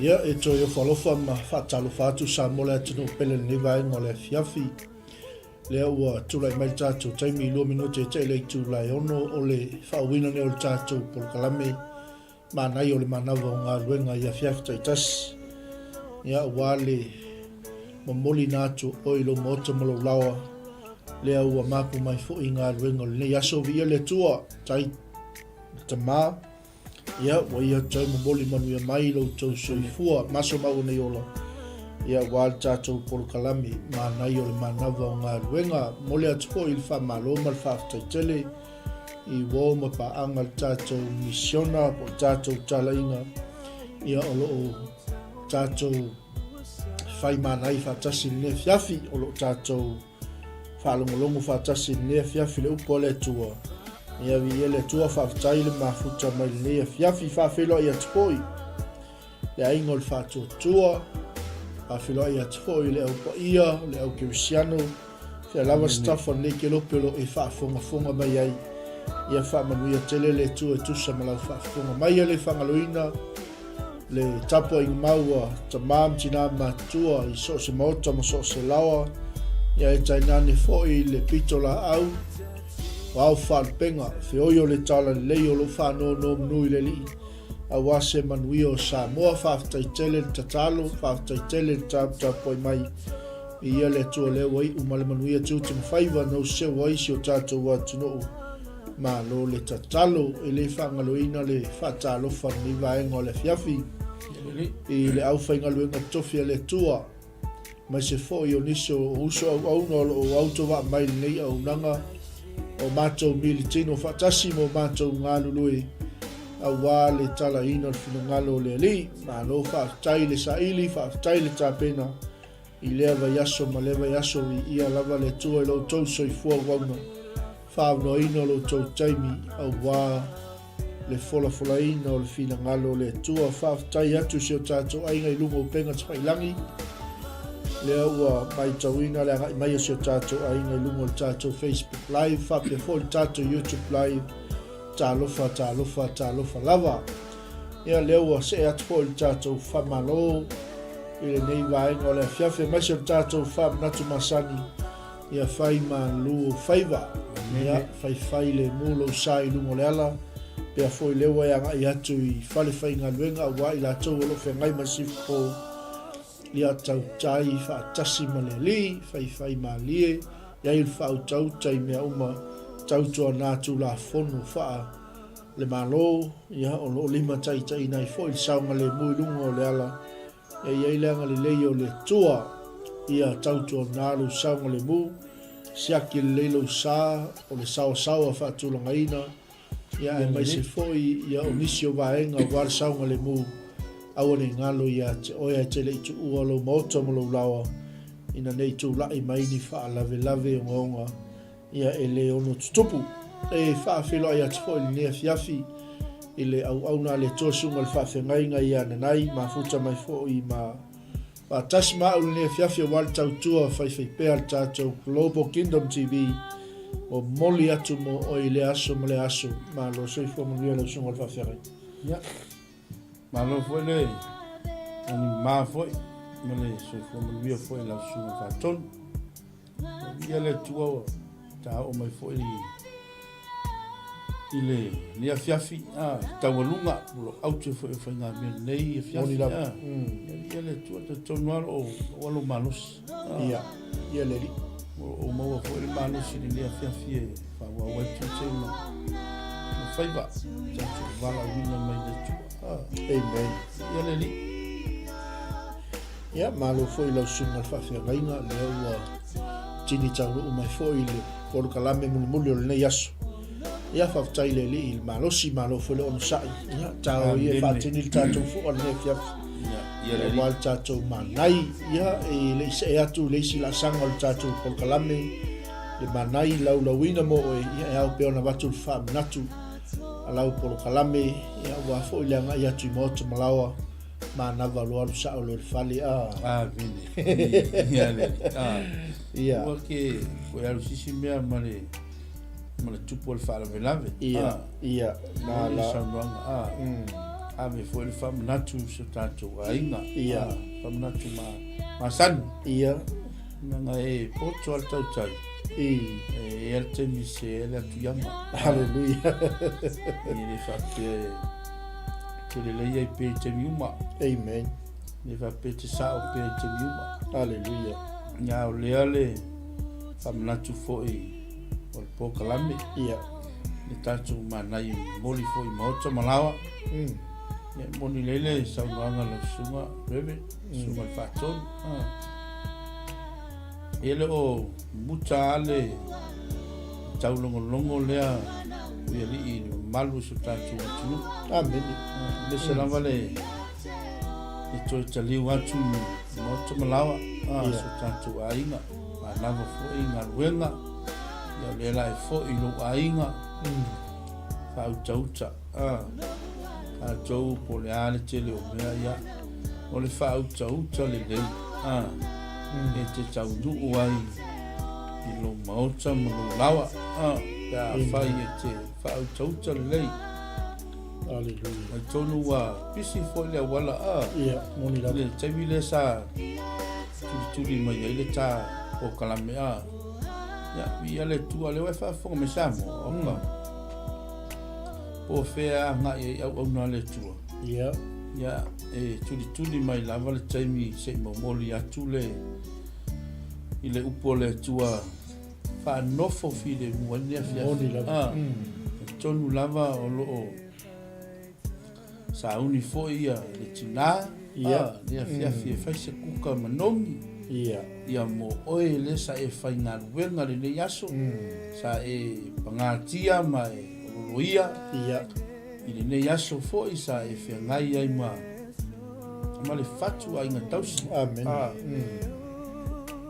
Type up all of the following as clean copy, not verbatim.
Ia, e toe ofo alofa ma faatalofa atu Samoa le atunuu pele i lenei vaega o le afiafi. Lea ua tulai mai le tatou taimi i 2 minute e tea i le itula e 6 o le faauuina lenei o le tatou polokalame manaia o le manava o galuega i afiafi taitasi. Ia, aua le momoliina atu o oe i lou maota ma lou laoa, lea ua mapu mai foi i galuega o lenei aso. Viia le Atua, tai le Tama, Ia, ua ia toe momoli manuia mai lo outou soifua ma so maua nei ola, ia, aua le tatou polokalame manaia o le manava o galuega. Momoli atu foi le faamalo ma le faafetai tele i uo ma paaga le tatou misiona po o le tatou talaiga, ia, o lo o tatou fai manaia faatasi i lenei afiafi, o lo o tatou Faalogologo faatasi i lenei afiafi le upu a le Atua. Ia viia le Atua, faafetai le mafuta mai lenei afiafi. Faafeiloai atu foi le aiga o le faatuatua, faafeiloai atu foi le au paia, le au kerisiano, fea lava se tafa o lenei kelope o lo o e faafogafoga mai ai. Ia faamanuia tele le Atua e tusa ma lau faafofoga mai. Ia le faagaloina le tapuaiga mau a tama ma tina matutua i so o se maota ma so o se laoa, ia e tainane foi le pito laau o ao faalupega, feoi o le talalelei o lo o faanonomanu i le Alii aua se manuia o Samoa. Faafetai tele le tatalo, faafetai tele le taputapuai mai. Viia le Atua lea ua iu ma le manuia tiute ma faiva na useu ai si o tatou atunuu. Malo le tatalo, e le faagaloina le faatalofa i lenei vaega o le afiafi i le aufaigaluega totofi a le Atua, aemaise foi o nisi o uso auauna o lo o autovaa mai i lenei auaunaga o matou militino faatasi ma o matou galulue aua le talaina o le finagalo o le Alii. Malo faafetai le saili, faafetai le tapena I lea vaiaso ma lea vaiaso, viia lava le Atua i lo outou soifua auauna, faaunoaina o lo outou taimi aua le folafolaina o le finagalo o le Atua. Faafetai atu i si o tatou aiga i luga o upega tafailagi, lea ua maitauina le agai mai o si o tatou aiga i luga o le tatou Facebook Live, faapea foi le tatou YouTube Live. Talofa, talofa, talofa lava. Ia, lea ua see atu foi le tatou faamalo i lenei vaega o le afiafi, aemaise o le tatou faamanatu masani, ia fai malu ou faiva, ia faifai le mu lou sa i luga o le ala, pea foi lea ua e agai atu i fale faigaluega aua i latou o lo o feagai ma le sifupo, ia tautai faatasi ma le Alii, faifai malie, i ai le faautauta i mea uma tautuana Tulafono faa le Malo, ia, o lo o limataitaiina ai foi le saogalemu i luga o le ala e i ai le agalelei o le Atua. Ia tautuana lou saogalemu, siaki lelei lou sa o le saoasaoa faatulagaina, ia, aemaise foi ia o nisi o vaega aua le saogalemu, aua ne i galo ia te oe ae te le i tuua lou maota ma lou laoa, ina ne i tulai mai ni faalavelave ogaoga Ia e le ono tutupu. E faafeiloai atu foi i lenei afiafi i le auauna a le Atua Susuga i le Faafeagaiga ia Nanai, mafuta mai foi ma faatasi ma au i lenei afiafi aua le tautua faifaipea a le tatou Global Kingdom TV. Momoli atu mo oe i lea aso ma lea aso. Malo soifua manuia lau Susuga i le Faafeagaiga. Ia, malo foi le lagi ma foi ma le soifua manuia foi i lau Susuga Faatonu. Ia le Atua ua ta oo mai foi i le ni afiafi a taualuga o lo aute foi o faigamea lenei afiafi a ia le Atua talitonu lava o lo alo malosi. Ia ia le Alii o maua foi le malosi i lenei afiafi e faaauau ai tiute ma faiva tatou valaauina mai le Atua. Amen. Ia le Alii. Ia, malo foi i lau susuga i le faafeagaiga, lea ua tini taunuu mai foi le polokalame mulimuli o lenei aso. Ia, faafetai i le Alii i le malosi, malo foi le onosai. Ia, tao ia e faatini le tatou fua lenei afiafi. Aua le tatou manai. Ia, e le i see atu le isi laasaga o le tatou polokalame, le manai laulauina mo oe, ia e ao pea ona avatu le faamanatu a lau polokalame, ia, aua foi le agai atu i maota ma laoa. Manava loa alu sao loa i le fale a. A vele. Ia le. A. Ia. Ua ke ko alu sisi mea ma le ma le tupu o le faalavelave. Ia. Ia. Na la. Saunoaga. A. Ave foi le faamanatu i si o tatou aiga. Ia. Ah, faamanatu ma masani. Ia. Leaga e poto a le tautai. I. E i ai le taimi se ai le atu iama. Hallelujah. E le faapea e te lelei ai pea i taimi uma. Amen. E le faapea e te sao pea i taimi uma. Hallelujah. Ia, o lea le faamanatu foi o le polokalame. Ia. Le tatou manaia momoli foi i maota ma laoa. Ia, e moni lelei le saunoaga a lau susuga Reverend, susuga i le Faatonu. Ah. E le o muta lava le taulogologo lea i alii i le mamalu o si o tatou atunuu. Amene. Aemaise lava le toe taliu atu i maota ma laoa, si o tatou aiga. Manava foi galuega, ia o lea la e foi i lou aiga, faautauta, tatou po o le a le tele o mea, ia, o le faautauta lelei, e te taunuu ai i lou maota ma lou laoa, pe afai e te faautauta lelei. Aleluia. Atonu ua pisi foi le auala a. Ia, moni lava. Le taimi lea sa tulituli mai ai le ta polokalame a. Ia, viia le Atua, lea ua e faafofoga mai Samoa, oka. Po o fea agai ai auauna a le Atua. Ia. Ia, e tulituli mai lava le taimi se i momoli atu le i le upu o le Atua faanofo filemu ai le afiafi. Moni lava. Ah, talitonu lava o lo o sauni foi ia le tinā, Ia. ah, le afiafi e fai se kuka manogi. Ia. Ia mo oe lea sa e faigaluega lenei aso, sa e pagatia ma e ololoia. Ia. I lenei aso foi sa e feagai ai ma ma le fatu aiga tausi. Amen. Ah.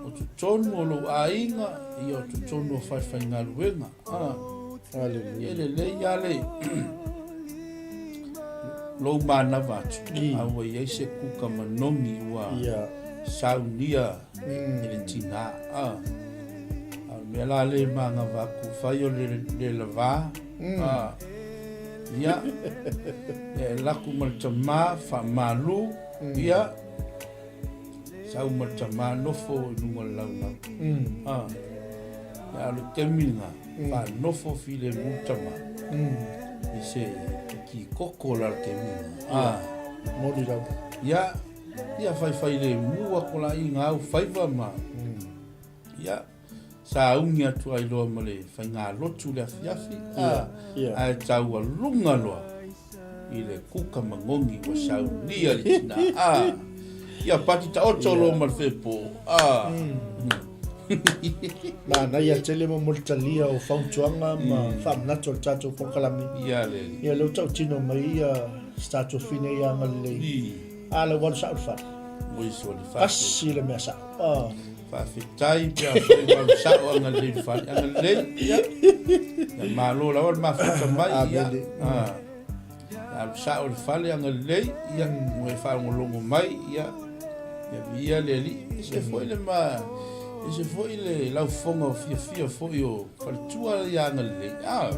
O totonu o lou aiga, ia o totonu o faifaigaluega. Ah. Hallelujah. E lelei lava le lou manava atu, a ua i ai se kuka manogi ua Ia. saunia e le tinā. Ah. A o le mea la lea e manava atu, fai o le le lavā, ah. Ia, e laku ma le tamā, faamalu, ia, sau ma le tamā nofo i luga o le laulau. Ah, ia, o le taimi lena, faanofo filemu le tamā, i se kikoko la le taimi lena. Ah. Moni lava. Ia, ia faifailemu aku la i ngā au faiva ma, ia, Sauni atu ai loa ma le faigalotu le afiafi, a, ae taualuga loa i le kuka magogi ua saunia le tina, a, ia pati taoto loa ma le fepo, a. Manaia tele mo le talia o fautuaga ma faamanatu o le tatou polokalame. Ia le alii. Ia lea ua tautino mai ia se tatou fine ia agalelei. A lea ua alu sao le fale. Tasi le mea sao. Ah. Faafetai pe afai ua alu sao agalelei le fale. Agalelei, ia. Ia malo lava le mafuta mai, ia. Amene. Ah. Ia alu sao le fale agalelei, ia. Ua e faalogologo mai, ia. Ia viia le Alii. Ese foi le ma, ese foi le laufofoga o fiafia foi o faletua ia agalelei. Ah.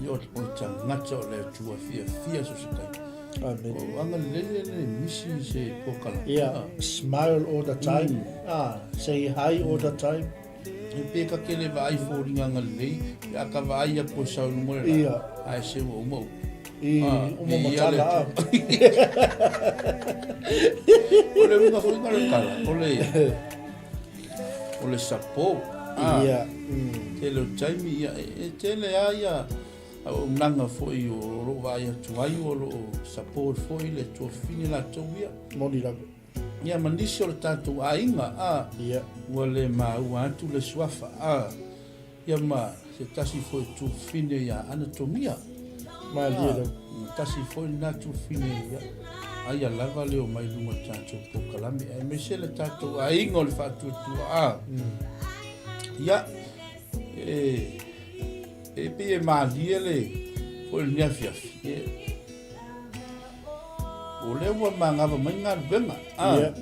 Ia o le tagata o le Atua fiafia so se taimi. Amen. O agalelei e le misi i se polokalame. Yeah, smile all the time. Ah, say hi all the time. E pe ka ke le vaai foliga agalelei, pe a ka vaai aku e sau i luga o le la, Ia. ae se ua uma upu. I Ah, uma i ia matala, le ah. O le uiga foi na o le tala, o le, o le support. Ah, Ia. Tele o taimi, ia, e tele lava ia auaunaga foi o lo o vaai atu ai, o lo o support foi le tuafafine latou ia. Moni lava. Ia ma nisi o le tatou aiga, a, Ia. ua le maua atu le suafa, a, ia ma se tasi foi tuafafine ia Anatomia. Malie lava. Ma tasi foi lena tuafafine ia, aia lava le omai i luga o le tatou polokalame, aemaise le tatou aiga o le faatuatua, a. Ia, e, E pei e malie le foi lenei afiafi. E, o lea ua magava mai galuega. Ah, Yeah.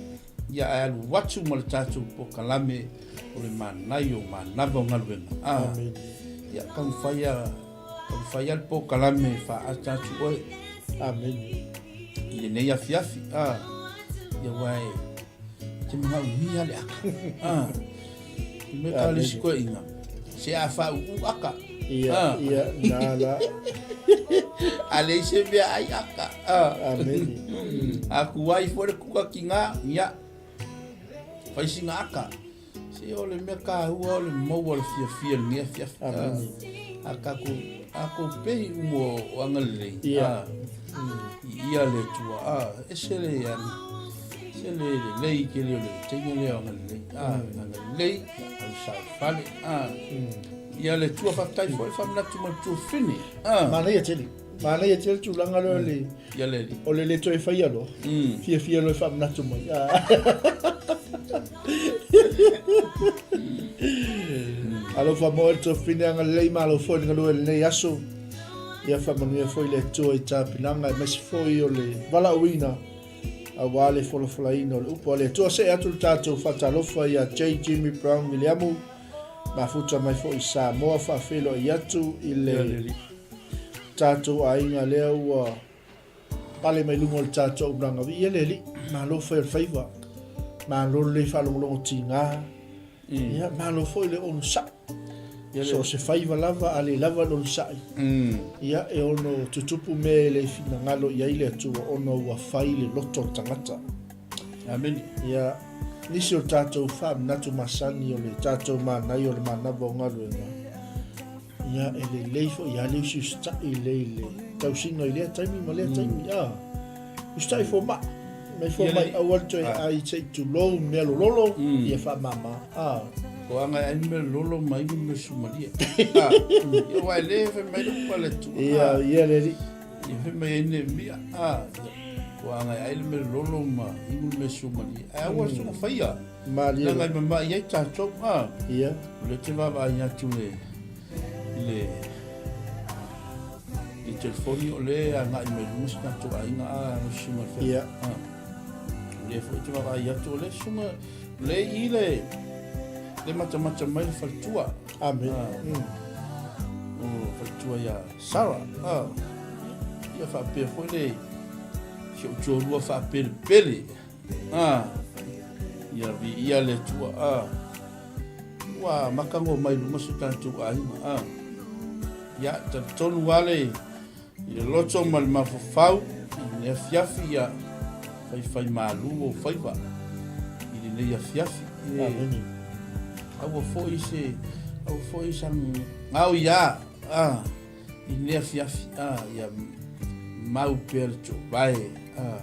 Ia ae alu atu ma le tatou polokalame o le manaia o manava o galuega. Ah, Amen. ia taumafai a taumafai a le polokalame e faaata atu oe. Amene. I lenei afiafi, a, ia aua e te manaomia le aka. A, i mea ka le isi toeaiina, se a faauu aka. Ia, ia, na la. A leai se mea ai aka. A, Amene. A kuai foi le kuka kiga, ia, fai sina aka. Se o le mea kāua o le maua o le fiafia i lenei afiafi. Amene. A tatou, tatou pei uma o agalelei. Ia. I ia le Atua. A, ese le, ese le lelei tele o le teine lea o agalelei. A, agalelei, alu saofale. A, ia le Atua faafetai foi faamanatu ma le tuafafine. A. Manaia tele. Manaia tele tulaga lea o le Ia le alii. O le le toe faia loa. Fiafia loa e faamanatu mai. Alofa moe le tuafafine agalelei malo foi le galue i lenei aso. Ia faamanuia foi le Atua i tapenaga aemaise foi o le valaauina aua le folafolaina o le upu a le Atua. See atu le tatou faatalofa ia J. Jimmy Brown Viliamu, mafuta mai foi i Samoa, faafeiloai atu i le tatou aiga lea ua pale mai luga o le tatou auaunaga. Viia le Alii, malo fai o le faiva, malo lelei faalogologo tiga, ia malo foi le onosai. So o se faiva lava, a le lava le onosai, ia e ono tutupu mea e le finagalo i ai le Atua ona ua fai le loto o le tagata. Amene. Ia, nisi o tatou faamanatu masani o le tatou manaia o le manava o galuega, Ia, e lelei foi ia le usiusitai lelei i le tausiga i lea taimi ma lea taimi. A, usitai fomai, mai fomai aua le toe ai se i tulou mea lololo, ia faamama. A. Ko anga e ai mea lololo ma inu mea sumalie. A, ia aua e le fai mai le upu a le Atua. Ia, ia le alii. Ia fai mai ai Neemia, a, ia, ko anga e ai le mea lololo ma inu le mea sumalie. Ae aua le soona faia. Malie. Leaga e mamai ai tatou, a. Ia. O lea e te vaavaai atu le le le telefoni o lea e agai mai luga si tatou aiga a le susuga i le Ia. A. O lea foi e te vaavaai atu o lea susuga o lea i le le matamata mai le faletua. Amene. O faletua ia Sarah. A. Ia faapea foi le si ou toalua faapelepele. A, ia viia le Atua. A, ua makago mai luma so tatou aiga. A, ia talitonu lava le i le loto ma le mafaufau i lenei afiafi, ia faifaimalu ou faiva i lenei afiafi. E, Amene. aua foi se, aua foi sa gao ia. A, I lenei afiafi, a, ia mau pea le toovae, a,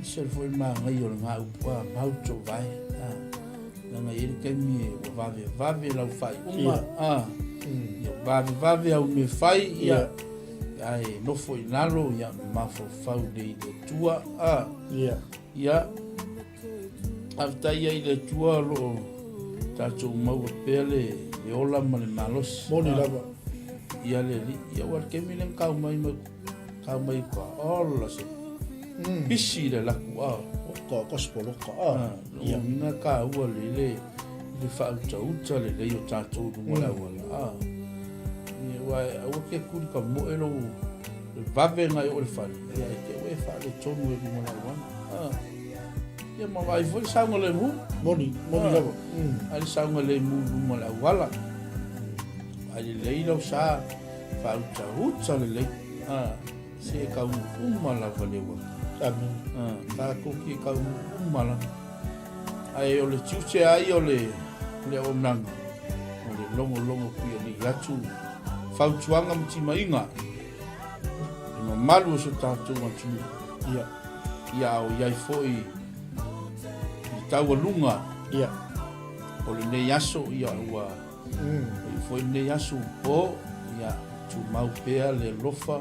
ese foi le manaia o lena upu, a, mau toovae, a, leaga e i ai le taimi e ua vavevave lau faaiuga, a, ia vavevave au mea fai, ia, ae nofo i lalo, ia, mafaufau lelei i le Atua, a, ia, Faafetai ai i le Atua o lo o tatou maua pea le ola ma le malosi. Moni lava. Ia le Alii. Ia aua le taimi lea na tau mai mai tau mai uka. Ola se pisi le laku a. Oka gospel oka a. Ia mina taua le le le faautauta lelei o tatou i luga o le auala a. Ia aua aua ke kuli ka moe lou le vave na e oo i le fale, ia e te ua e faaletonu i luga o le auala. A. Ia ma vaai foi le saogalemu. Moni, moni ah, lava. Ai le saogalemu i luma o le auala. Vaai lelei lau sa, faautauta lelei. Ah, se e taunuu uma lava le uafu. Amen. Ah, tatou te taunuu uma lava. Ae o le tiute ai o le, le auaunaga, o le logologo kuialii atu fautuaga ma timaiga i mamalu o so tatou atunuu. Ia. Ia a o i ai foi i taualuga Ia. o lenei aso, ia ua iu foi lenei aso ua po, ia tumau pea le alofa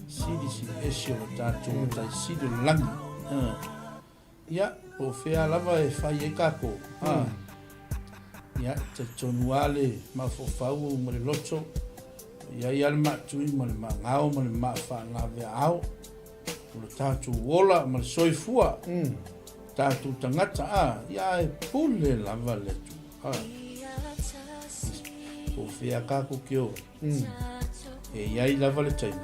silisili ese o le tatou Matai Sili o le lagi. Ia, po o fea lava e fai ai tatou, ia, e talitonu lava le mafaufau ma le loto, e i ai lava le maatui ma le maagao ma le maafalaveaao. O le tatou ola ma le soifua, tatou tagata, a, ia ae pule lava le Atua, a. Po o fea tatou te o ai, e i ai lava le taimi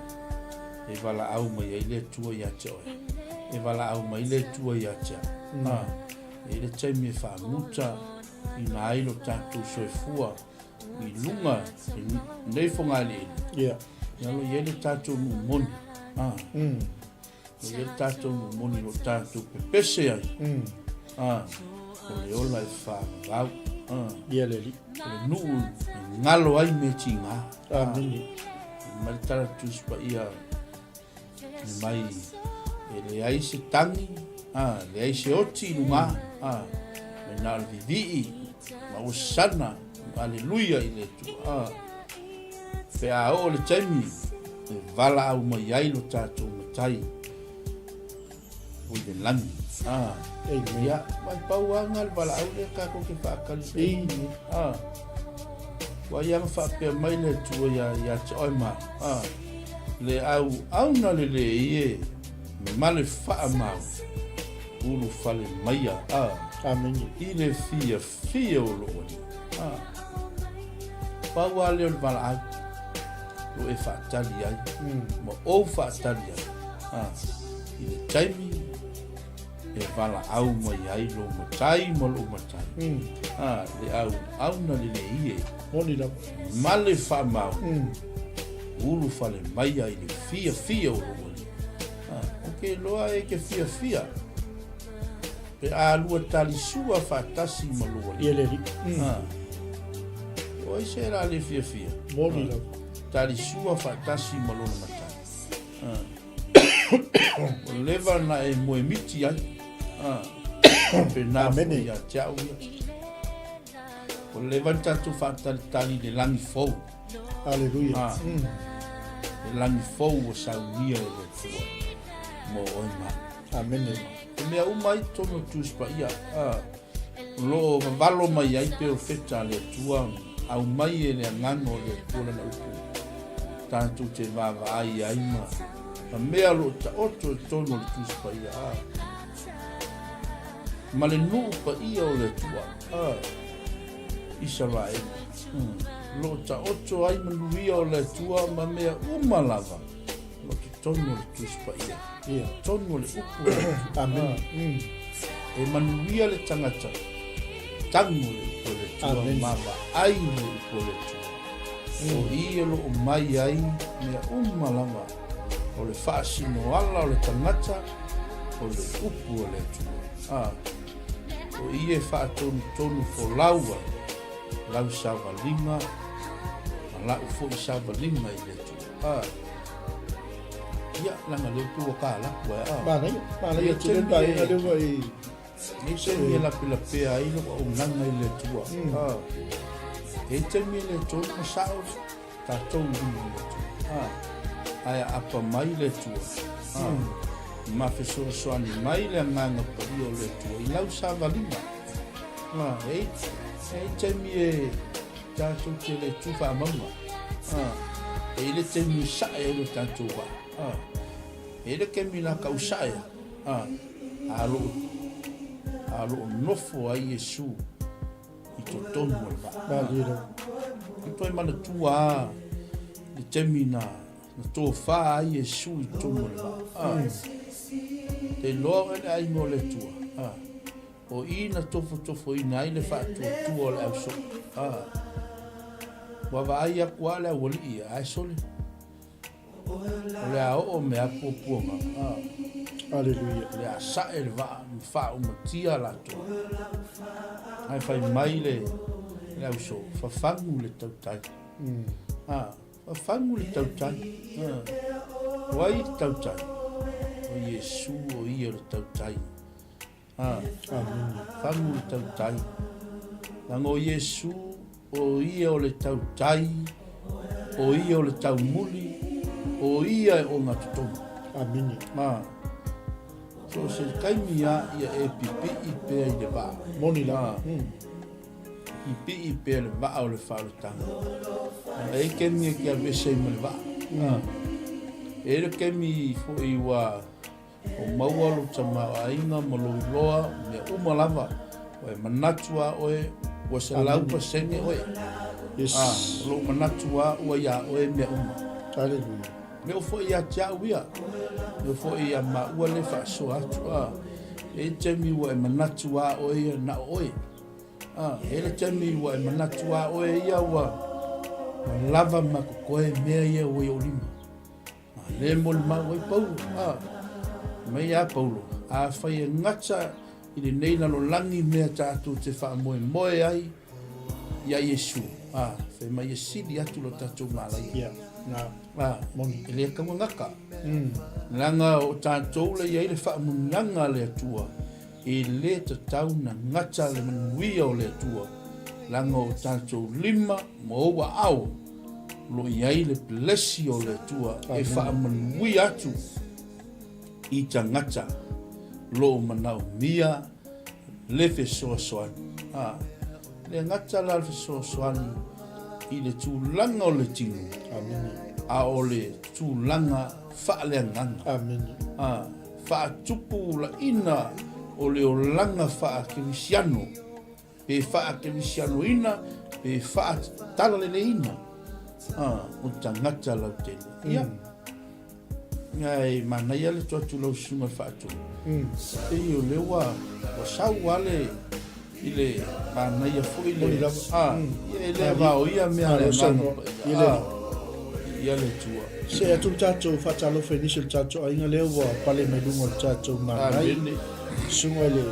E valaau mai ai le Atua ia te oe. E valaau mai le Atua ia te au. A, e i ai le taimi e faamuta ina ai lo tatou soifua i luga i nei fogaaliili. Ia. Ia lo i ai le tatou nuu moni. A. Lo i ai le tatou nuu moni lo tatou pepese ai. A, o le ola e faavavau. A. Ia le Alii. O le nuu e galo ai mea tiga. Amene. Mai le tala Tusi Paia mai e leai se tagi, a, leai se oti i luga, a, mai na o le vivii ma osana, aleluia i le Atua, a, pe a oo le taimi e valaau mai ai lo tatou Matai o i le lagi. A, Amen. ia, mai pau lava lena le valaau lea tatou te faatali Amen. A, ua ia na faapea mai le Atua ia, ia te oe ma, a, le auauna lelei e ma le faamau ulufale maia, a, Amene. i le fiafia o lou Alii. A, pau lava lea o le valaau lo e faatali ai, ma ou faatali ai, a, i le taimi e valaau mai ai lou matai ma lou matai. Mm. A, le auauna lelei e. Moni lava. Ma le faamau. Mm. Ulufale maia i le fiafia o lou Alii. A, ou te iloa e te fiafia pe a lua talisua faatasi ma lou Alii. Ia le Alii. Mm. A, o ai se la le fiafia? Moni lava. Talisua faatasi ma lona matai. A. Ua leva na e moemiti ai. Ah. Faapena foi ia te au ia. Ua leva na tatou faatalitali i le lagi fou. Aleluia. Ah. Le lagi fou ua saunia e le Atua mo oe ma au. Amene. O mea uma ai totonu o le Tusi Paia. Ah. O lo o vavalo mai ai perofeta a le Atua, aumai e le Agaga o le Atua lana upu, tatou te vaavaai ai ma ma mea o lo o taoto i totonu o le Tusi Paia, a ma le nuu paia o le Atua, a Isaraelu, o lo o taoto ai manuia o le Atua ma mea uma lava. O totonu o le Tusi Paia. Ia. Totonu o le upu o le Atua. Amen. Ah. E manuia le tagata, tagu le upu o le Atua, Amen. ma vaai le upu o le Atua. O i o lo o mai ai mea uma lava o le faasinoala o le tagata o le upu o le Atua. Ah. O i e faatonutonu folau ai lau savaliga ma lau foi savaliga i le Atua. Ah. Ia, leaga lea pei ua kalapu ai, ah. Manaia, manaia tele le vaega lea ua e... Nei taimi e lapelapea ai lou auaunaga i le Atua. Ah. E i ai taimi e le tonu ma sao tatou i luma o le Atua. Ah. Ae aapa mai le Atua. Ah. Ma fesoasoani mai le Agaga Paia o le Atua i lau savaliga. Ah, e i ai taimi e Tatou te le tu faamauga. Ah, e i le taimi sae ai lo tatou vaa. Ah, e i le taimi la kau sae a. Ah, a lo, a lo nofo ai Iesu i totonu o le vaa. Malie lava. E toe manatua a le taimi na, na tofā ai Iesu i totonu o le vaa. Ah, te iloa oe le aiga o le Atua. Ah, O i na tofotofoina ai le faatuatua o le ausoo. A, ua vaai aku lava le aualii ia, ae sole. O le a oo mea puapuaga. A, Aleluia. o le a sae le vaa ma faaumatia latou. Ae fai mai le, le ausoo, fafagu le tautai. A, fafagu le tautai. A, o ai le tautai? O Iesu o ia o le tautai. A, fagu le tautai. Leaga o Iesu, o ia o le tautai, o ia o le taumuli, o ia e ogatotonu. Amene. A, so o se taimi a ia e pipii pea i le vaa. Moni lava. A, pipii pea le vaa o le faaolataga. Leaga e i ai kemi e te aveese ai ma le vaa. A, e i ai le kemi foi ua O maua lou tamaoaiga ma lou iloa, mea uma lava, ua e manatu lava oe, ua 100% oe. Yes. A, o lou manatu lava ua iā oe mea uma. Hallelujah. E oo foi ia te au ia, e oo foi ia maua le faasoa atu, a, e i ai le taimi ua e manatu lava oe ia na o oe. A, e i ai le taimi ua e manatu lava oe ia ua, ua lava ma totoe mea ia ua i ou lima. A lea e molimau ai Paulo, a, mai a Paulo, afai e gata i lenei lalolagi mea tatou te faamoemoe ai iā Iesu, a, fai mai e sili atu lo tatou malaia. Ia, na, a, moni. E le tauga gata. Leaga o tatou la i ai le faamanuiaga a le Atua, e le tatau na gata le manuia o le Atua, leaga o tatou lima ma ou aao o lo o i ai le pelesi o le Atua e faamanuia atu i tagata lo o manaomia le fesoasoani. A, le gata la le fesoasoani i le tulaga o le tino, Amene. a o le tulaga faaleagaga. Amene. A, faatupulaina o le olaga faakerisiano, pe faakerisianoina, pe faatalaleleina a, o tagata lautele. Ia, Ae manaia le tuu atu lau susuga i le faatonu. Pei o lea ua ua sau lava le i le manaia foi le a ia e le vaoia mea a le Agaga Paia. A ia le Atua. See atu le tatou faatalofa i nisi o le tatou aiga lea ua pale mai luga o le tatou Manai. Susuga i le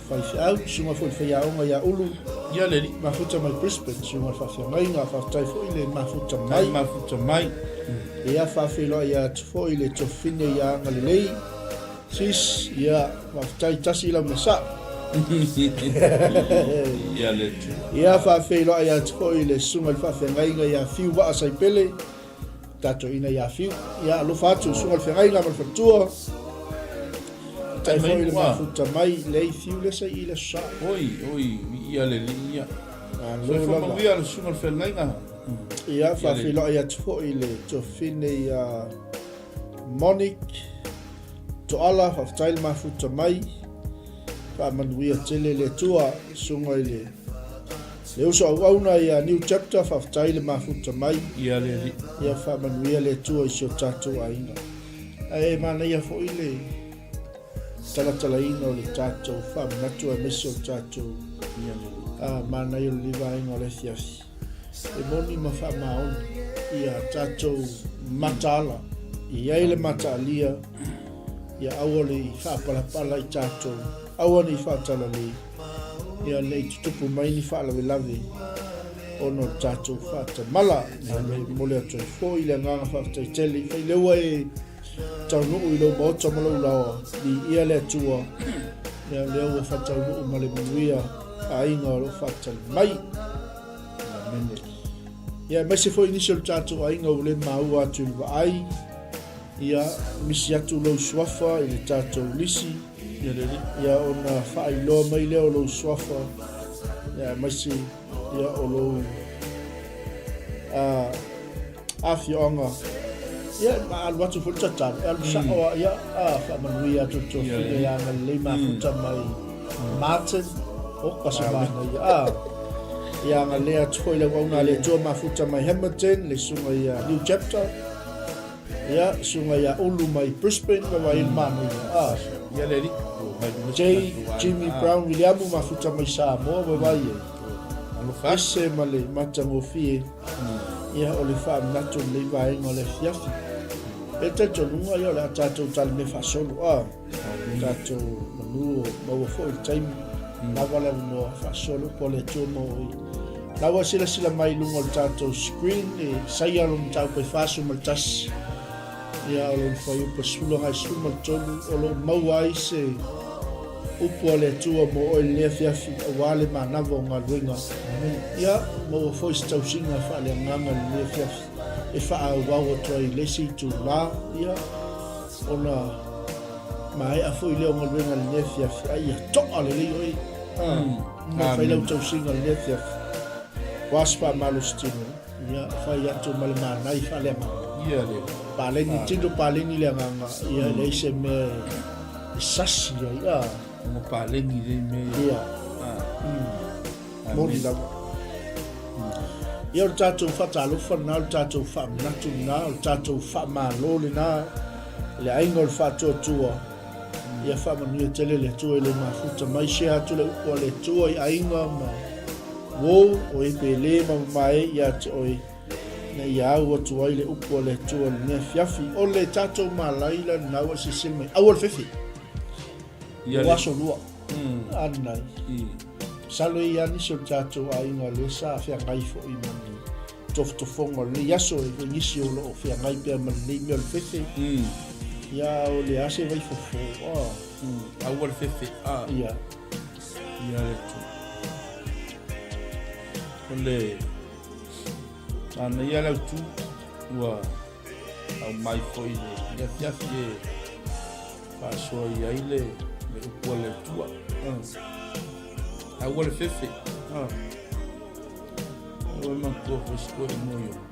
faifeau, susuga foi i le faiaoga ia Ulu. Ia le alii. Mafuta mai Brisbane, susuga i le faafeagaiga, faafetai foi le mafuta mai. Mafuta mai. Ia faafeiloai atu foi le tofine ia Agalelei. Sis, ia faafetai tasi lau mea sao. Ia le Atua. Ia faafeiloai atu foi le susuga i le faafeagaiga ia Fiu Vaa Saipele. Tatou ina ia Fiu. Ia alofa atu susuga i le feagaiga ma le faletua. Faafetai foi le mafuta mai lei Fiu le sai i le sa. Oi, oi, ia le alii ia. Malo lava. Soifua manuia le susuga i le feagaiga. Ia, faafeiloai atu foi i le tuafafine ia Monique Toala, faafetai le mafuta mai, faamanuia tele le Atua, susuga i le le uso auauna ia New Chapter, faafetai le mafuta mai, Ia le Alii. Ia faamanuia le Atua i si o tatou aiga. Ae manaia foi le talatalaina o le tatou faamanatu aemaise o le tatou manaia o lenei vaega o le afiafi. E moni ma faamaoni ia tatou mataala. E i ai le mataalia ia aua le i faapalapala i tatou, aua ne i faatalalei, ia ne i tutupu mai ni faalavelave ona o le tatou faatamala. E momoli atu ai foi le agaga faafetai tele i Faileu e taunuu i lou maota ma lou laoa, viia le Atua, ia lea ua faataunuu ma le manuia aiga o lo o faatali mai. Amene. Ia, aemaise foi nisi o le tatou aiga ua le maua atu i le vaai, ia, misi atu lou suafa i le tatou lisi, Ia le Alii. ia ona faailoa mai lea o lou suafa, ia, aemaise ia o lou afioaga ia ma alu atu foi le tatalo e alu sao mm. ia a faamanuia atu le tuafine ia agalelei mafuta mai Martin o kasi mana ia a ia agalelei atu foi le auauna a le Atua mafuta mai Hamilton le susuga ia New Chapter Ia, susuga ia Ulu mai Brisbane, ma vai le manaia. Ah. Ia le alii. J. Jimmy Brown Wiliamu mafuta mai Samoa, ma vai e. Ese ma le matagofie. Ia, o le faamanatu o lenei vaega o le afiafi. E talitonuga ia o le a tatou talimea faasolo. Ah. Tatou manu o maua foi le taimi, lava le avanoa faasolo upu a le Atua ma oi. La ua silasila mai i luga o le tatou screen e saia lona mataupu e 41, ia o lona fuaiupu e 10 agai 13, o lo o maua ai se upu a le Atua mo oe i lenei afiafi aua le manava o galuega. Ia maua foi se tausiga faaleagaga i lenei afiafi e faaauau atu ai i le isi itula, ia Ona maea foi lea o galuega i lenei afiafi, a ia to'a lelei oe. Ma fai lau tausiga i lenei afiafi. Ua se faamalositino, ia fai atu ma le manai faaleagaga. Ia le. Paleni tino, paleni le agaga, ia e leai se mea e sasi ai. A. Ua paleni lelei mea ia. Ia. Moni lava. Ia, o le tatou faatalofa lena, o le tatou faamanatu lena, o le tatou faamalo lena i le aiga o le Faatuatua. Ia faamanuia tele le Atua i lou mafuta mai. Share atu le upu a le Atua i aiga ma uou o e pele ma mamae ia te oe, ina ia au atu ai le upu a le Atua i lenei afiafi. O le tatou malaila lena ua e silasila mai, aua le fefe. Ua aso lua. Anai. Masalo e i ai nisi o le tatou aiga lea sa feagai foi ma ni tofotofoga o lenei aso, e foi nisi o lo o feagai pea ma lenei mea o le fefe. Ia, o le a se vaifofo. Aua le fefe. Ia. Ia le Atua. O le manaia le autu ua aumai foi i le afiafi e faasoa i ai le upu a le Atua. Aua le fefe. Aua e manatua foi si toeaina o Iona.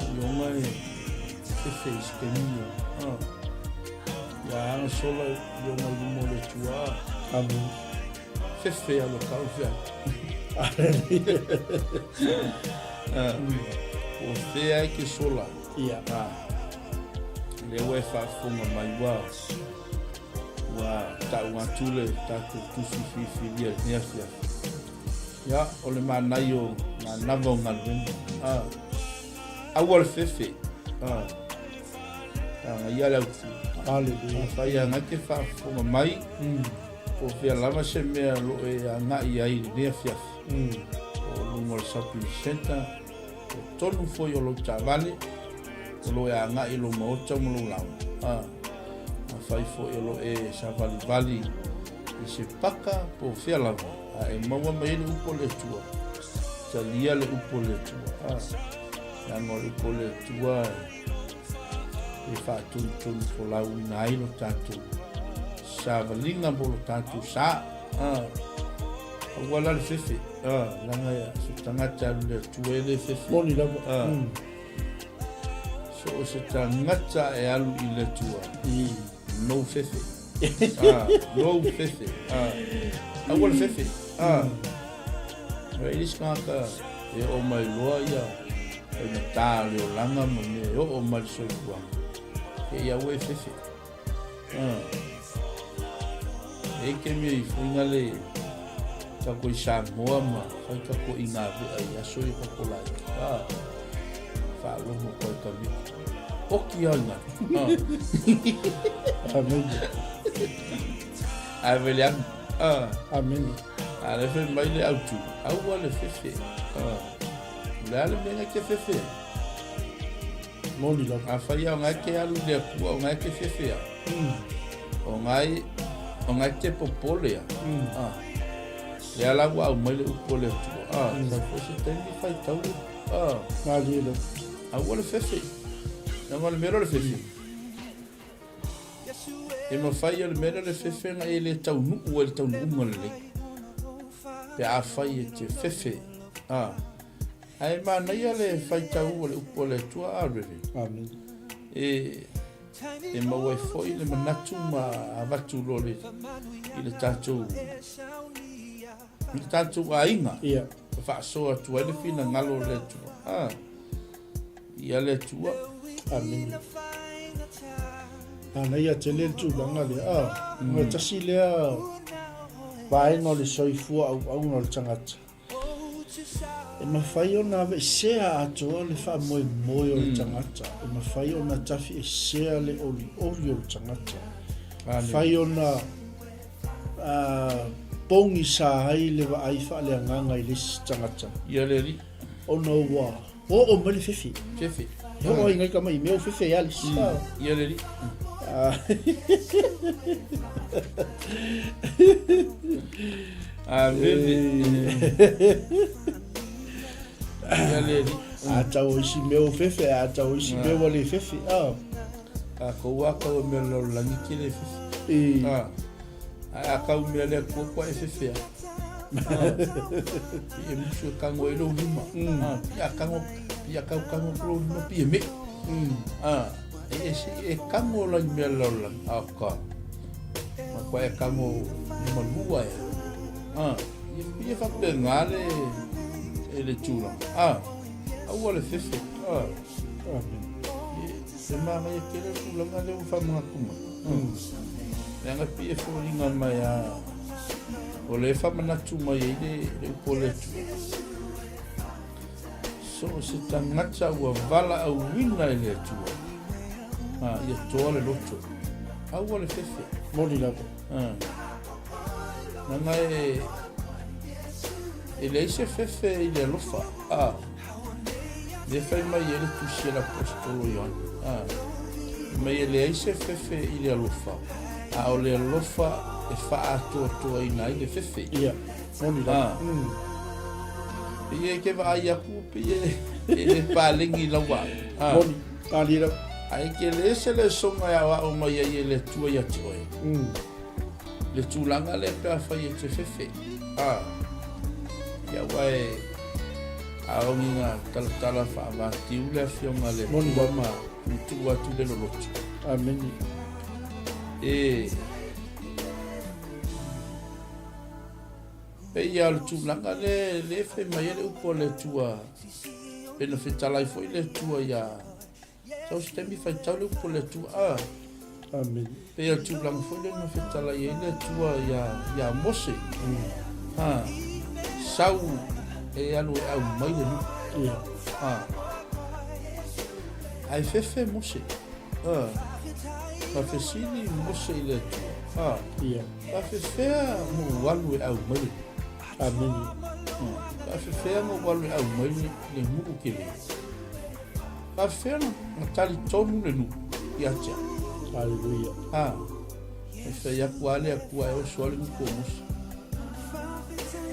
O Iona e fefe i si taimi ia. Ia aga sola Iona i luma o le Atua. Amen. Fefe alu kau fea. Ua fea ai ke sola. Ia. Lea ua e faafofoga mai ua ua tau atu le tatou tusi filifilia i lenei afiafi. Ia, o le manaia o manava o galuega. Ah. Aua le fefe. Ah. Tagaia le autu. Hallelujah. Afai agai te faafofoga mai, po o fea lava se mea o lo o e agai ai i lenei afiafi. Po o luga o le shopping centre, po o totonu foi o lou taavale, o lo o e agai i lou maota ma lou laoa. Ah. Afai foi o lo o e savalivali i se paka po o fea lava, a e maua mai ai le upu a le Atua, talia le upu a le Atua. Ah. Leaga o le upu a le Atua e faatonutonu folauina ai lo tatou savaliga mo lo tatou sa. Ah. Aua la le fefe. Ah. Leaga so tagata alu le Atua e le fefe. Moni lava. Ah. So o se tagata e alu i le Atua. No fefe. Ah, no fefe. Ah. Aua le fefe. Ah. E le isi tagata e oo mai loa ia faigata o le olaga ma mea e oo mai le soifuaga. Ke ia ua e fefe. Ah. E ke mea i fuinga le kako i Samoa ma fai kako i ngā vea i aso i kako lai. Ah. Whaaloho koe ka mea. Oki au ngā. Ah. Amen. Ai vele anu. Ah. Amen. A le fai mai le autu. Aua le fefe. Ah. Le a le mea ngai te fefe. Moni lava. A fai au ngai te alu le atua o ngai te fefe a. O ngai o ngai te popole a. Ah. Le ala ua au mai le upu o le Atua. Ah, fai foi se taimi fai tau le. Ah. Malie lava. Aua le fefe. Leaga o le mea lea o le fefe. E mafai o le mea lea o le fefe na e le taunuu ai le taunuuga lelei. Pe afai e te fefe. Ah. Ae manaia le faitau o le upu a le Atua a Rere. Amen. E, e maua ai foi le manatu ma avatu loa le, i le tatou i le tatou aiga. Ia. E faasoa atu ai le finagalo o le Atua. Ah. Ia le Atua. Amen. Manaia tele le tulaga lea. Ah, mm. tasi lea vaega o le soifua auauna o le tagata. E mafai ona aveesea atoa le faamoemoe o le tagata, e mafai ona tafiesea le olioli o le tagata, e mafai ona pogisa ai le vaai faaleagaga i le isi tagata. Ia le alii. Ona ua oo mai le fefe. Fefe. E oo ai ngai ka mai mea o fefe ia le isi. Ia le alii. A veve. Ia le alii. A tau o isi mea o fefe, a tau o isi mea ua le fefe. A kou a kau e mea lalolagi ke le fefe. A. Ae a kau mea le Atua kua e fefe a. Pi e musu e kango ai lou lima. Pi a kango, pi a kau kango ku lou lima pi e me. A e e si e kango la i mea lalolagi. A ka. Ma kua e kango lima lua e. A, ia pi e whapengā le. E le tulaga. A, aua le fefe. A. Amen. E, e manaia tele le tulaga lea ua faamanatu mai. Leaga pei e foliga mai a o lea e faamanatu mai ai le, le upu a le Atua. So o se tagata ua valaauina e le Atua, a, ia toa le loto. Aua le fefe. Moni lava. A. Leaga e, e leai se fefe i le alofa. A. Lea fai mai ai le tusi a le aposetolo Ioane. A. Fai mai e leai se fefe i le alofa, a o le alofa e faaatoatoaina ai le fefe. Ia, moni lava. A. Pei e ke vaai aku, pei e, e le palegi lau vaai. A. Moni, malie lava. Ae ke le ese le soga e aoao mai ai e le Atua ia te oe. Le tulaga lea pe afai e te fefe. A. Ia aua e aogiga talatala faavatiu le afioga a le Atua ma tuutuu atu le loloto. Amene. E pei lava o le tulaga lea lea e fai mai ai le upu a le Atua, pe na fetalai foi le Atua iā Sau se taimi faitau le upu a le Atua. Ah. Amen. Pei o le tulaga foi lea na fetalai ai le Atua iā, iā Mose. Ha. Sau e alu e aumai le nuu. Ia. Ha. Ae fefe Mose. Ha. Faafesili Mose i le Atua. Ha. Ia. Faafefea na ou alu e aumai le nuu. Amen. Ha. Faafefea na ou alu e aumai le, le nuu tele. Faafefea na talitonu le nuu ia te au? Haleluia. A, e fai atu lava le Atua e oso ai le gutu o Mose.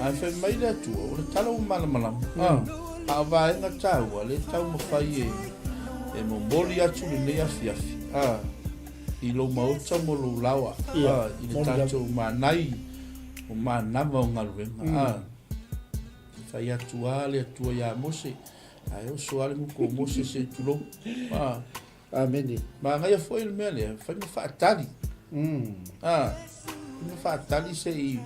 Ae fai mai le Atua, o le tala ua malamalama. A, a o vaega taua lea e taumafai e, e momoli atu lenei afiafi, a, i lou maota mo lou laoa, a, i le tatou manai o manava o galuega, a. Fai atu lava le Atua iā Mose, Ae oso lava le gutu o Mose se i tulou. Ah. Amene. Manaia foi le mea lea, fai ma faatali. Ah. Fai ma faatali se i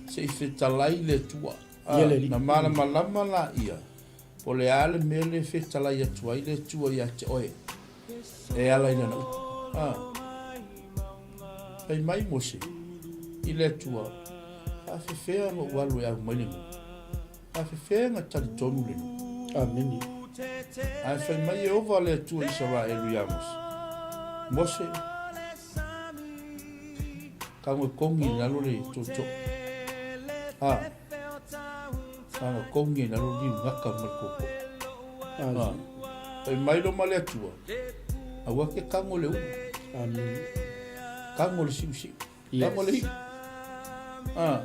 se i fetalai le Atua. Ah. Ia le Alii. Na malamalama laia, po o le a le mea lea e fetalai atu ai le Atua ia te oe e ala i lana upu. Ah. Fai mai Mose i le Atua, faafefea lou alu e aumai le nuu. Faafefea na talitonu le nuu. Amene. Ae fai mai Ieova le Atua Isaraelu iā Mose, Mose, kago e kogi i lalo le tootoo. A, kago kogi i lalo liu gaka ma le tootoo. A, fai mai lo ma le Atua, aua ke kago le ulu. Amene. Kago le siusiu. Yes. Kago le hi'i. A,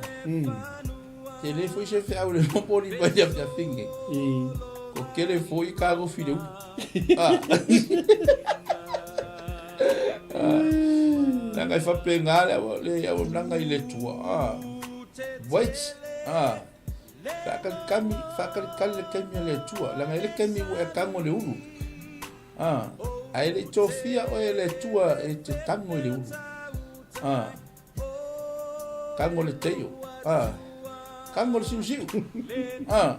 tele foi se feau le momoli mai ia fiafiga. Ko kele foi kagofi le ulu. A. Leaga e faapena le le auaunaga i le Atua. A. Wait. A. Faakalikami, faakalikali le taimi a le Atua. Leaga e le taimi ua e tago i le ulu. A. Ae le i tofia oe e le Atua e te tago i le ulu. A. Tago le teio. A. Tago le siusiu. A.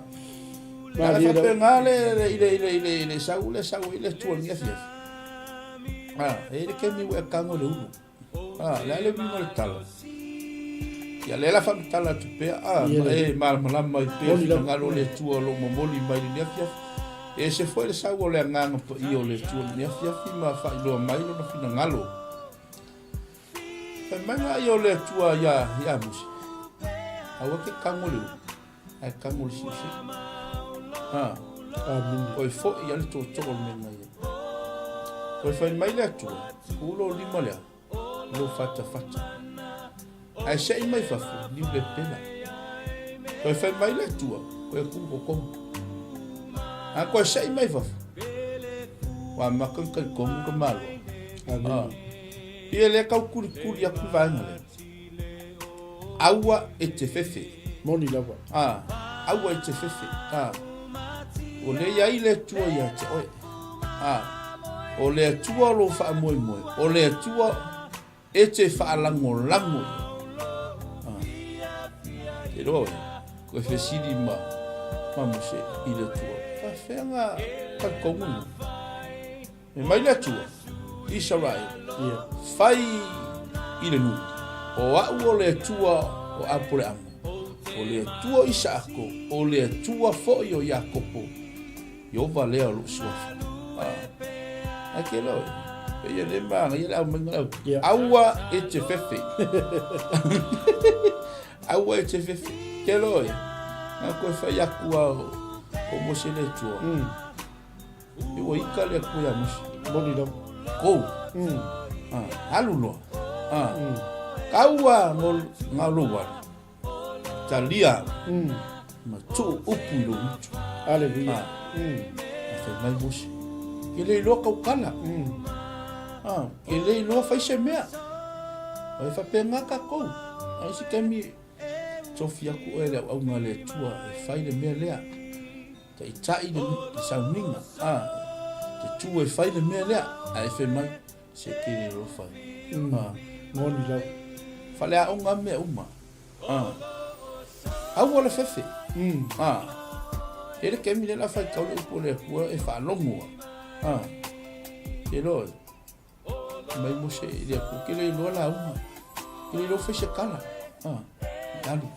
Leaga e faapena le, le, i le, i le, i le, i le sau le sau ai le Atua i lenei afiafi. A. E i ai le taimi ua e tago i le ulu. A, le a le uiga o le tala? Ia, lea la faamatala atu pea, a, ma e malamalama ai pea finagalo o le Atua o lo o momoli mai lenei afiafi. E ese foi le sau o le Agaga Paia o le Atua i lenei afiafi ma faailoa mai lona finagalo. Fai mai la ia o le Atua iā, iā Mose, aua ke kago le ulu, ae kago le siusiu. A, Amene. Oi foi ia le tootoo o le mea na ia. Toe fai mai le Atua, Ku lou lima lea, lou fatafata. Ae seʻi mai fafo, niu le pela. Toe fai mai le Atua, Koe ku kokomu. A koe seʻi mai fafo, ua amata ona talitonu le Malo. Amene. Pei lea tau kulikuli atu i vaega lea. Aua e te fefe. Moni lava. A, aua e te fefe. A, o lea i ai le Atua ia te oe. A, o le Atua o lou faamoemoe, o le Atua e te faalagolago i ai. A, te iloa oe, koe fesili ma Ma Mose i le Atua, Faafefea ga talitonu le nuu? Fai mai le Atua, Isaraelu, fai i le nuu, O a'u o le Atua o Apoleamo, o le Atua o Isaako, o le Atua foi o Iakopo, Ieova lea o lou suafa. Ae ke loe, pei e le manaia le aumaiga le au. Aua e te fefe. Aua e te fefe. Ke loe, na koe fai aku a o Mose le Atua. E ua ika le Atua ia Mose. Moni lava. Kou. Alu loa. Kaua ngā lou wale. Talia ma tuu upu i lou gutu. Aleluia. A fai mai Mose, ke le iloa kau kala. Ke le iloa fai se mea. O e faapena tatou. A isi taimi tofi aku oe le auauna a le Atua e fai le mea lea. Taitai le sauniga. Te tu e fai le mea lea. Ae fai mai, se ke le iloa fai. Moni lava. Faleaoga mea uma. Aua le fefe. E le taimi lea o le a faitau le upu a le Atua e faalogo lava. Te iloa oe, fai mai Mose i le Atua, ke le iloa lauga, ke le iloa fai se tala. Alu.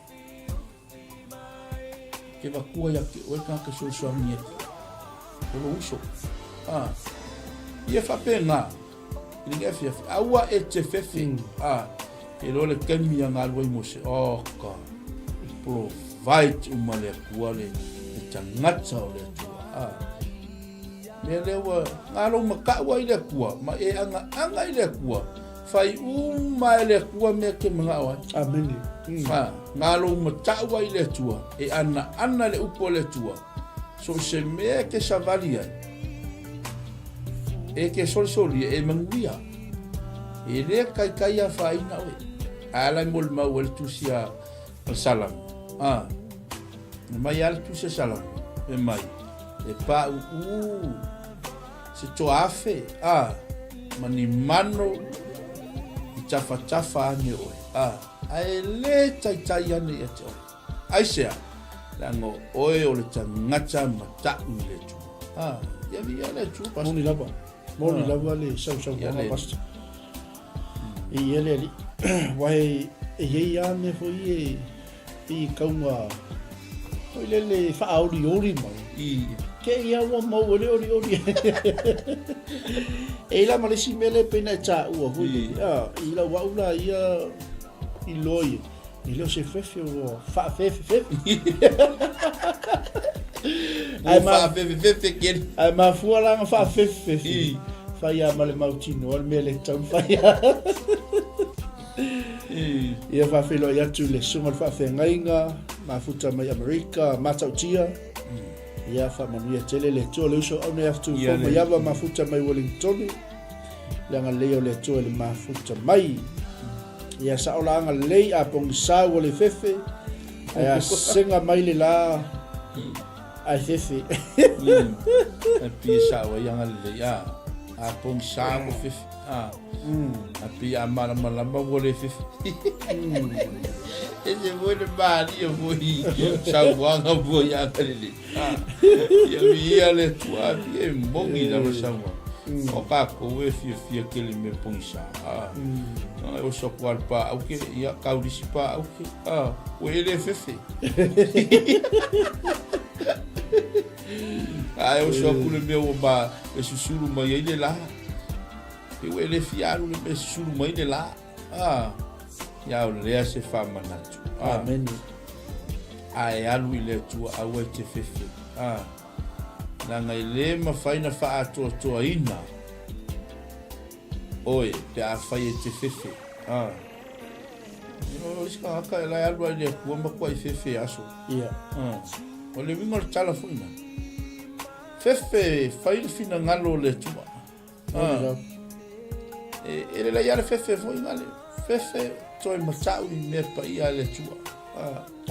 Ke vatua ia te oe tagata fesoasoani ia te oe. O lou uso. Ia faapena. I lenei afiafi, aua e te fefe. Te iloa le taimi a galue ai Mose, oh God, provide uma le Atua le tagata o le Atua. Mea lea ua galo mataʻu ai le Atua, ma e agaaga i le Atua, fai uma e le Atua mea ke manao ai. Amene. Galo mataʻu ai le Atua, e anaana le upu a le Atua, so o se mea e ke savali ai, e ke solisoli e manuia. E le kaikai afaina oe. A ala e molimau ai le tusi a le Salamo. A, e mai a le tusi a Salamo, e mai, e paʻuʻū se toafe, a, ma ni mano i tafatafa ane oe, a, a e le taitai ane ia te oe. Aisea? Leaga o oe o le tagata mataʻu i le Atua. A, ia viia le Atua, Pastor. Moni lava. Moni lava le sausaunoaga Pastor. E ia le alii. Aua e i ai lava mea foi ia e pei e tau na foi lele e faaolioli mai. Te i lava ua maua le olioli. E i la ma le isi mea lea e pei ona e taua foi lele, i lau au la ia iloa ia, e le o se fefe ua faafefefefe. Ua faafefefefe keli. Ae mafua la na faafefefefe. Fai lava ma le mautinoa le mea le tatau ona fai. Ia faafeiloai atu i le susuga o le faafeagaiga, mafuta mai Amerika, Matautia. Ia faamanuia tele le Atua le uso aune aftu fou mai ava mafuta mai Wellingtone. Le agalelei o le Atua i le mafuta mai. Ia sao la agalelei a pogisa ua le fefe, ae a sega mai le la ae fefe. E pei e sao ai agalelei a a pogisa ua fefe a a pei a malamalama ua le fefe. E se foi le malie foi saunoaga foi agalelei. Ia viia le Atua, e moni lava saunoaga. O kākou e fiafia tele i mea pogisa. E oso atu lava le paauke, ia kaulisi paauke, ua e le fefe. Ae oso atu le mea ua ma e susulu mai ai le la. E ua e le fia alu le mea e susulu mai le la. Ia o lea se faamanatu. Amene. Ae alu i le Atua, aua e te fefe. Leaga e le mafai na faaatoatoaina oe pe afai e te fefe. O isi tagata e la e alu lava i le Atua matuai fefe aso. Ia. O le uiga o le tala foi na. Fefe, fai le finagalo o le Atua. E lelei lava le fefe foi na le fefe toe matau i mea paia a le Atua.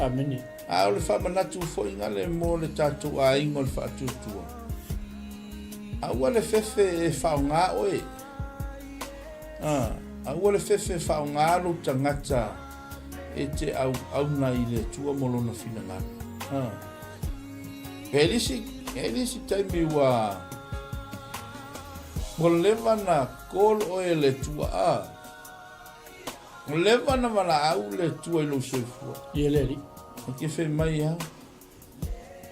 Amene. A o le faamanatu foi na le mo le tatou aiga o le faatuatua. Aua le fefe e faaaoga oe. Aua le fefe e faaaoga lou tagata e te auauna i le Atua mo lona finagalo. E le isi, e le isi taimi ua ua leva na call oe e le Atua a. Ua leva na valaau le Atua i lou soifua. Ia le Alii. E te fai mai a.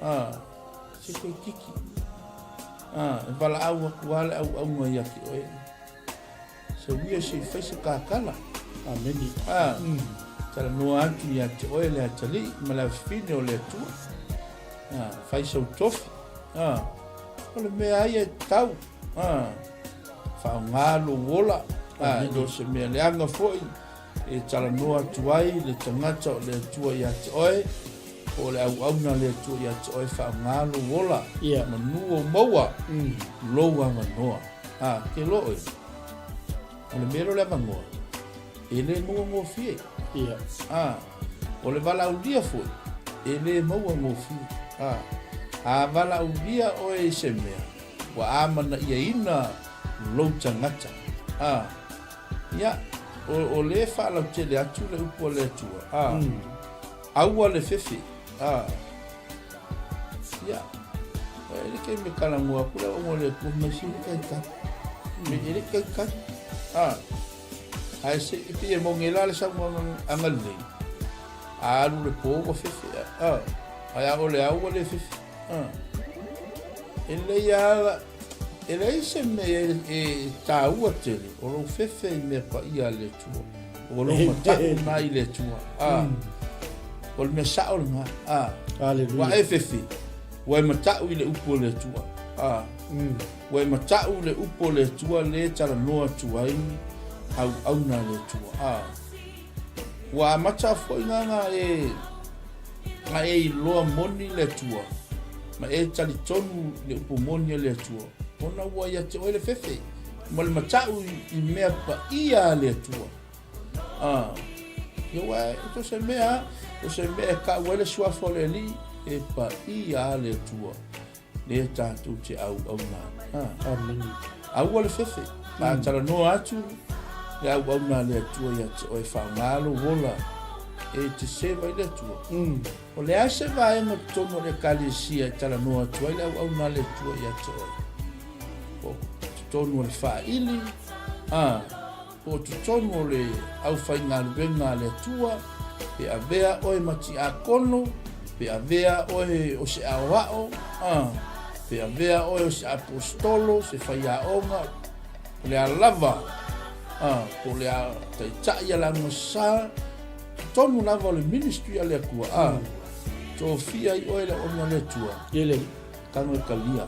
A, se koe tiki. A, e valaau atu a le auauna ia te oe. Se uia se i fai se kakala. Ameni. A, talanoa atu ia te oe le atalii ma le afafine o le Atua. A, fai sau tofi. A, o le mea ai e tau. A, faaaoga lou ola. A, e le o se mea leaga foi e talanoa atu ai le tagata o le Atua ia te oe, po o le auauna a le Atua ia te oe, faaaoga lou ola, Ia. manu o maua lou avanoa. A, ke lo oe, o le mea lea o le avanoa, e le maua gofie. Ia. A, o le valaaulia foi, e le maua gofie. A, a valaaulia oe i se mea, ua amanaiaina lou tagata. A, ia, o, o lea e faalautele atu le upu a le Atua. A, mm. aua le fefe. A, ia, e le ke me kalangua aku le o le Atua mai si kai kai. Me e le kai kai. A, ae se e pei e moni la le saunoaga agalelei. A alu le po ua fefe. A, ae a o le au ua le fefe. A, e lelei lava, e leai se mea e taua tele o lou fefe i mea paia a le Atua. O lou mataʻu lena i le Atua. A, o le mea sao lena. A, Aleluia. ua e fefe, ua e mataʻu i le upu a le Atua. A, Ua e mataʻu le upu o le Atua lē talanoa atu ai auauna a le Atua. A ua amata foi na na e na e iloa moni le Atua ma e talitonu i le upu moni a le Atua, ona ua ia te oe le fefe ma le mataʻu i mea paia a le Atua. A ia ua e to se mea, o se mea e kaʻu ai le suafa o le Alii, e paia a le Atua. Lea tatou te auauna ai. Amene. Aua le fefe. A talanoa atu le auauna a le Atua ia te oe, faaaoga lou ola e te seva i le Atua. O le a se vaega o totonu o le Ekalesia e talanoa atu ai le auauna a le Atua ia te oe? Po o totonu o le faaili, a Po o totonu o le aufaigaluega a le Atua, pe avea oe ma tiakono, pe avea oe o se aoao, a, pe avea oe o se aposetolo, se faiaoga, o le a lava, a, po o le a taitai a le augasa, totonu lava o le ministry a le Atua, a, tofia ai oe le auauna a le Atua. Ia Tago e talia.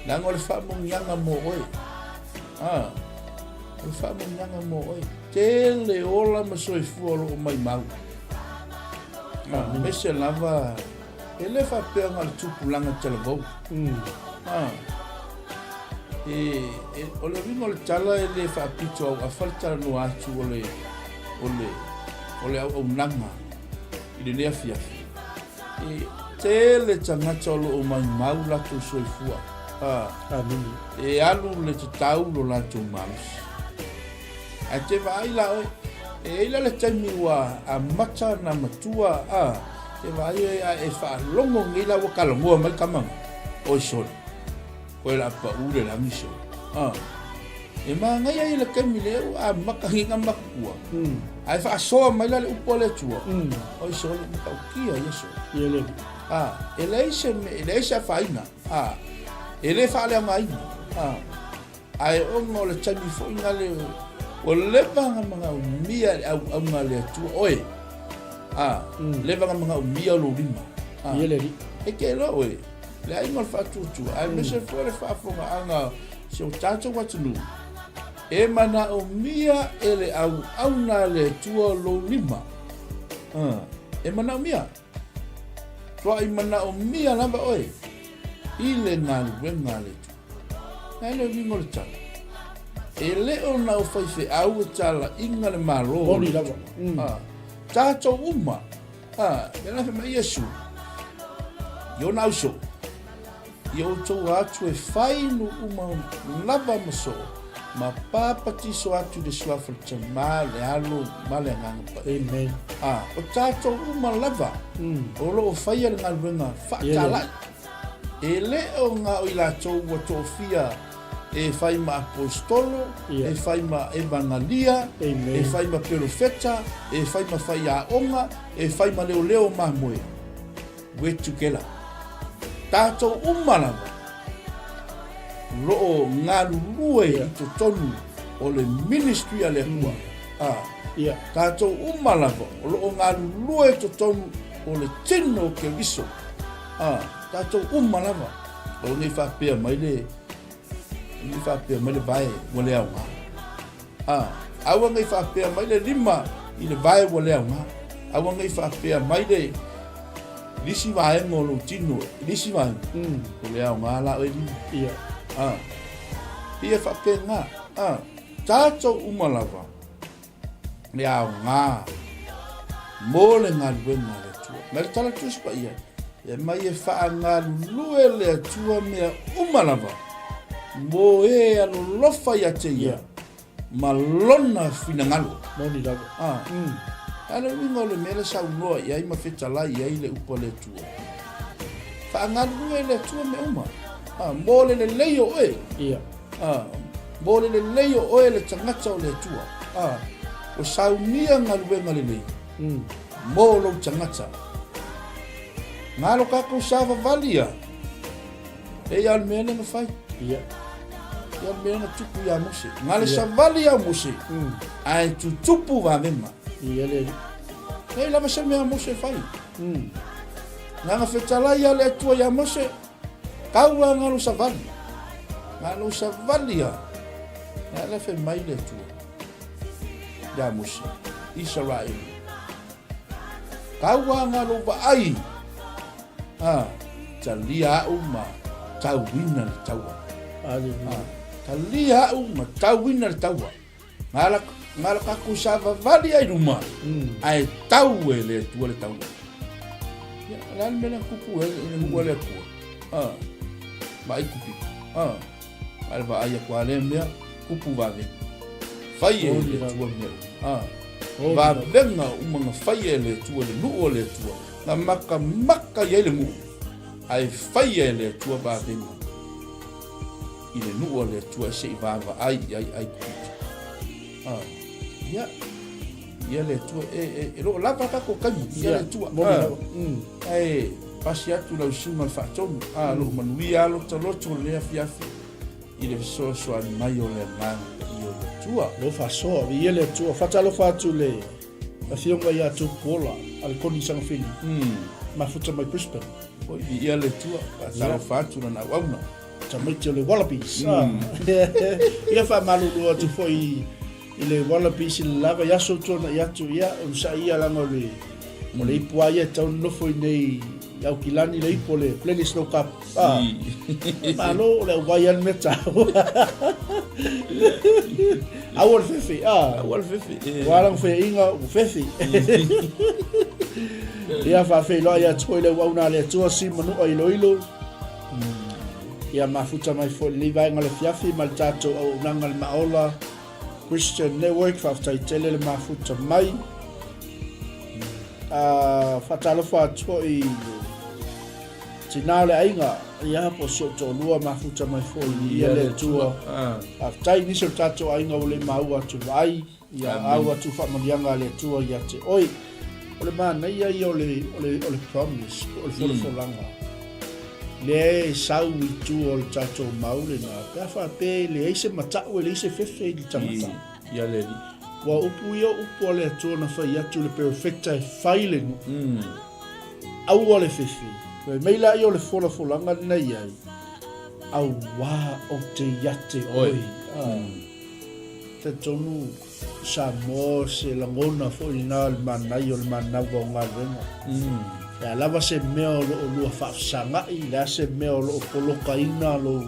Leaga o le faamanuiaga mo oe. A, o le faamanuiaga mo oe. Tele ola ma soifua o loo maimau. A, aemaise lava, e le faapea na o le tupulaga talavou. A, e, e, o le uiga o le tala e le faapito auafa le talanoa atu o le, o le, o le auaunaga i lenei afiafi. E tele tagata o lo o maumau latou soifua. A, Amene. E alu le tatau lo latou malosi. Ae te vaai la oe, e i ai la le taimi ua amata na matua, a, te vaai oe a e faalogo nei la ua talanoa mai tama na, oi sole, koe la pau le lagi sole. A, e manaia ia le taimi lea ua amata nei na matua, ae faasoa mai la le upu a le Atua, oi sole, matautia ia sole. Ia le. A, e leai se, e leai se afaina, a, e le faaleaogaina, a, ae ona o le taimi foi na le, ua leva na manaomia e le auauna a le Atua oe, a, leva na manaomia lou lima, a, Ia le. e te iloa oe, le aiga o le faatuatua, aemaise foi le faafofogaaga si o tatou atunuu, e manaomia e le auauna a le Atua lou lima, a, e manaomia. Tuai manaomia lava oe i le galuega a le Atua. Na e le uiga o le tala. E le o na o faifeau e talaiga le Malo. Moni lava. Ah, tatou uma. Ah, lea na fai mai Iesu i ona ausoo, Ia outou atu e fai nuu uma lava ma soo, ma papatiso atu i le suafa o le Tama, le Alo ma le Agaga Paia. Amen. Ah, o tatou uma lava o lo o faia le galuega faatalai. E le o na o i latou ua tofia e fai ma aposetolo, e fai ma evagalia, e fai ma pelofeta, e fai ma faiaoga, e fai ma leoleo mamoe. We're together. Tatou uma lava o lo o galulue i totonu o le ministry a le Atua. Ah, tatou uma lava o lo o galulue i totonu o le tino o Keriso. Ah, tatou uma lava. O nei faapea mai le nei faapea mai le vae ua le aoga. Ah, aua nei faapea mai le lima i le vae ua le aoga. Aua nei faapea mai le lisi vaega o lou tino, lisi vaega. Ua le aoga la oe lima. Ia. Ah, ia faapena. Ah, tatou uma lava le aoga mo le galuega a le Atua. Mai le tala Tusi Paia, e mai e faagalulue le Atua mea uma lava mo e alolofa ia te ia ma lona finagalo. Moni lava. Ah. A le uiga o le mea le saunoa i ai ma fetalai i ai le upu a le Atua. Faagalulue le Atua mea uma. Ah, mo le lelei o oe. Ia. Ah, mo le lelei o oe le tagata o le Atua. Ah, ua saunia galuega lelei mo lou tagata. Galo kakou savavali ia. E ia o le mea lea na fai. Ia. Ia o le mea na tupu ia Mose. Nga le savali ia Mose, ae tutupu vavema. Ia le. Nei lava se mea Mose fai. Nga na fetalai ia le Atua ia Mose, Tau a nga lou savali. Nga lou savali a. Nga le fe mai le Atua. Ia Mose, Israel. Tau a nga lou vaai. A, talia au ma tauina le taua. Aleluia. A, talia au ma tauina le taua. Nga la kakou savavali ai luma, ae tau e le Atua le taua. Ia, o le a le mea lea na tupu ai i le nuu a le Atua? A, vaai kupito. A, a le vaai atu a lea mea, kupu vavega. Fai e le Atua mea uma. A, vavega uma na fai e le Atua i le nuu a le Atua, na makamaka i ai le nuu, ae fai e le Atua vavega. I le nuu a le Atua e se i vaavaai i ai Aikupito. Ah, ia, ia le Atua, e, e, e loo lava tatou taimi, ia le Atua. Ah, ae pasi atu lau susuga le faatonu, ah, loo manuia lava lota loto i lenei afiafi i le fesoasoani mai o le Agaga Paia o le Atua. Lo faasoa, viia le Atua. Faatalofa atu le Afioga ia Tupuola a le Koni Sagafili, mafuta mai Brisbane. Oi, viia le Atua, faatalofa atu lana auauna. Tamaiti o le Wallabies. Mm. Ia faamalulu atu foi i le Wallabies i le lava i aso tuanai atu, ia, onosai ia leaga o le o le ipu lava ia e tatau ona nofo i inei i Aukilani le ipu o le Bledisloe Cup. Ah, malo o le auai lava le mea taua. Aua le fefe, ah. Aua le fefe. Ua ala ona faiaina ua fefe. Ia faafeiloai atu foi i le auauna a le Atua si manua iloilo. Ia mafuta mai foi lenei vaega o le afiafi ma le tatou auaunaga le Maola Christian Network. Faafetai tele le mafuta mai. Uh, faatalofa atu foi i le tinā o le aiga, ia po o si ou toalua mafuta mai foi ia le Atua. Faafetai nisi o le tatou aiga ua le maua atu vaai. Ia au atu faamanuiaga a le Atua ia te oe. O le manaia ia o le, o le, o le promise, po o le folafolaga. Lea e sau i tua o le tatou mau lena, pe a faapea e leai se matau, e leai se fefe i le tagata. Ia le Alii. Ua upu ia o upu a le Atua na fai atu i le perofeta e fai le nuu. Aua le fefe. Fai mai laia o le folafolaga lena e i ai, auā ou te ia te oe. Talitonu Samoa se lagona foi lena o le manaia o le manava o galuega. Le a lava se mea o lo o lua faafesagai, le a se mea o lo o polokaina lou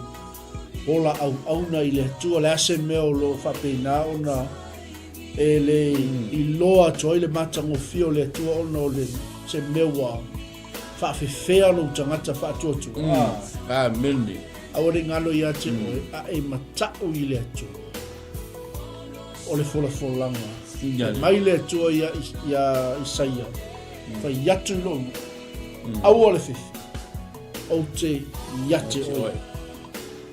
ola auauna i le Atua, le a se mea o lo o faapena ona e le iloa atu ai le matagofie o le Atua ona o le se mea ua faafefea lou tagata faatuatua. Amene. Aua ne i galo ia te oe, a e matau i le Atua. O le folafolaga. Fai mai le Atua ia, ia Isaia, fai atu i lou nuu, aua le fefe. Ou te ia te oe.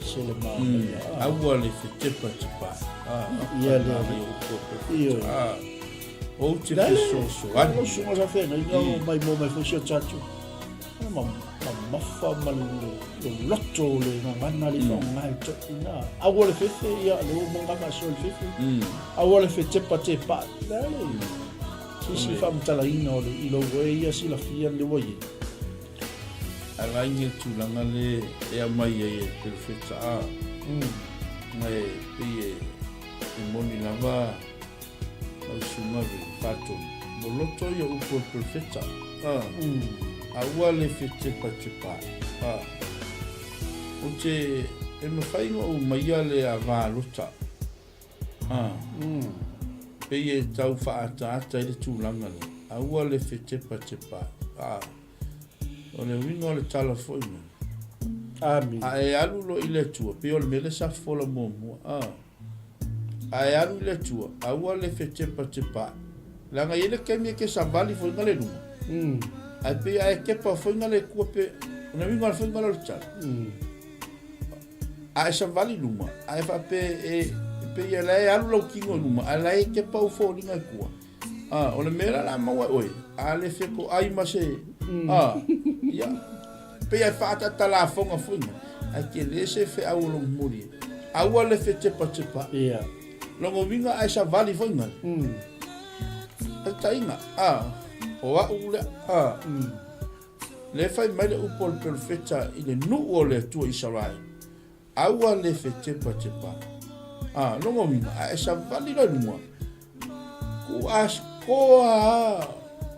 Se le manaia. Aua le fetepatepaai. Ia le Ioe. Ou te fesoasoani. Lau susuga sa feagaiga o mai mo mai foi si o tatou. Mamafa ma le loloto o le gagana le faaaoga e le toeaina. Aua le fefe, ia le ua manga faasoa le fefe. Aua le fetepatepaai. Le a le se isi faamatalaina o le i lou e ia silafia le ua i ai. Ala i le tulaga le e aumai ai e le perofeta a. Ma e pei e moni lava lau susuga le faatonu. Moloto ia upu o le perofeta a. Aua le fetepatepaai a. Ou te e mafai ona ou aumaia le ava lota a. Pei e tau faaataata ai le tulaga lea. Aua le fetepatepaai a. O le uiga o le tala foi lea. Amene. A e alu loa i le Atua, pei o le mea lea sa fofola muamua, a. A e alu i le Atua, aua le fetepatepaai. Leaga e i ai le taimi e te savali foi nga le luma. Ae pei a e tepa foi nga le Atua pe, o le uiga foi nga lea o le tala. A e savali i luma, a e faapea e, pei e la e alu lau tino i luma, ae la e tepa ou foliga i tua. A, o le mea la o le a maua e oe, a le fetoai ma se, a, ia, pei e faatatalafoga foi mai, ae tele se feau o lou momoli ai. Aua le fetepatepaai. Ia. Lona uiga a e savali foi mai, taitaiga, a, o au lea, a, lea e fai mai le upu a le perofeta i le nuu o le Atua Isaraelu, Aua le fetepatepaai. A, lona uiga, a e savali loa i luma, ku askoa a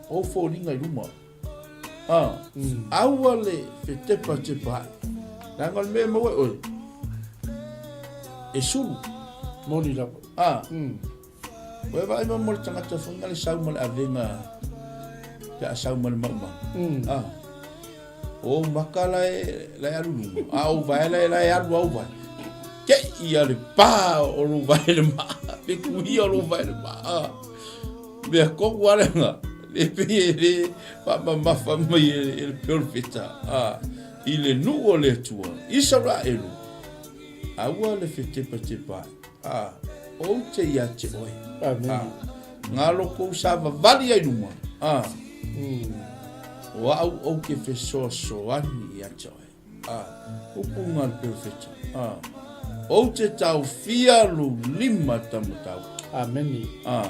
ou foliga i luma. A, aua le fetepatepaai. Leaga o le mea e maua e oe, e sulu. Moni lava. A, Ua e vaai mai mo le tagata foi na le sau ma le avega pe a sau ma le maumau. Ah. O ou maka la e, la e alu luma, a ou vae la e, la e alu au vae. Te ia le pa o lou vae le maa, pe kuia o lou vae le maa. Ah. Mea koku ale nga, le pe e le faamamafa mai e, e le perofeta. Ah. I le nuu o le Atua, Isaraelu, aua le fetepatepaai. A, ou te ia te oe. Amene. A, ngalo kou savavali ai luma. A, o au ou ke fesoasoani ia te oe. A, upu nga le perofeta. A, ou te taofia lou lima tamatau. Amene. A,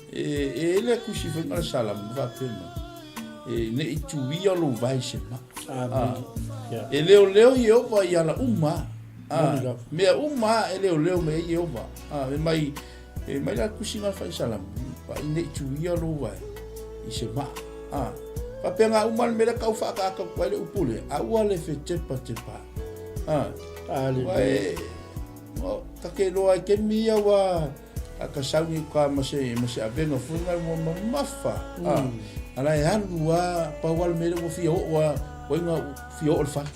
e, e le kusi foi nga le salamo faapea mai. E, ne i tuia lou vae se maa. Amene. Yeah. E leoleo Ieova i ala uma. Moni lava. Mea uma e leoleo mai ai Ieova. E mai, e mai la tusi nga fai salamo. Pa i ne i tuia lou vae i se maa. Faapea nga uma le mea lea kau whaakaaka ku ai le upu lea. A ua le fetepatepaai. Hallelujah. Ua e, o, ta ke loa e ke mia ua a ka sauni ka ma se, ma se avega foi nga ua mamafa. A la e alu a, pau a le mea lea ua fia oo a, ua inga fia oo le fale.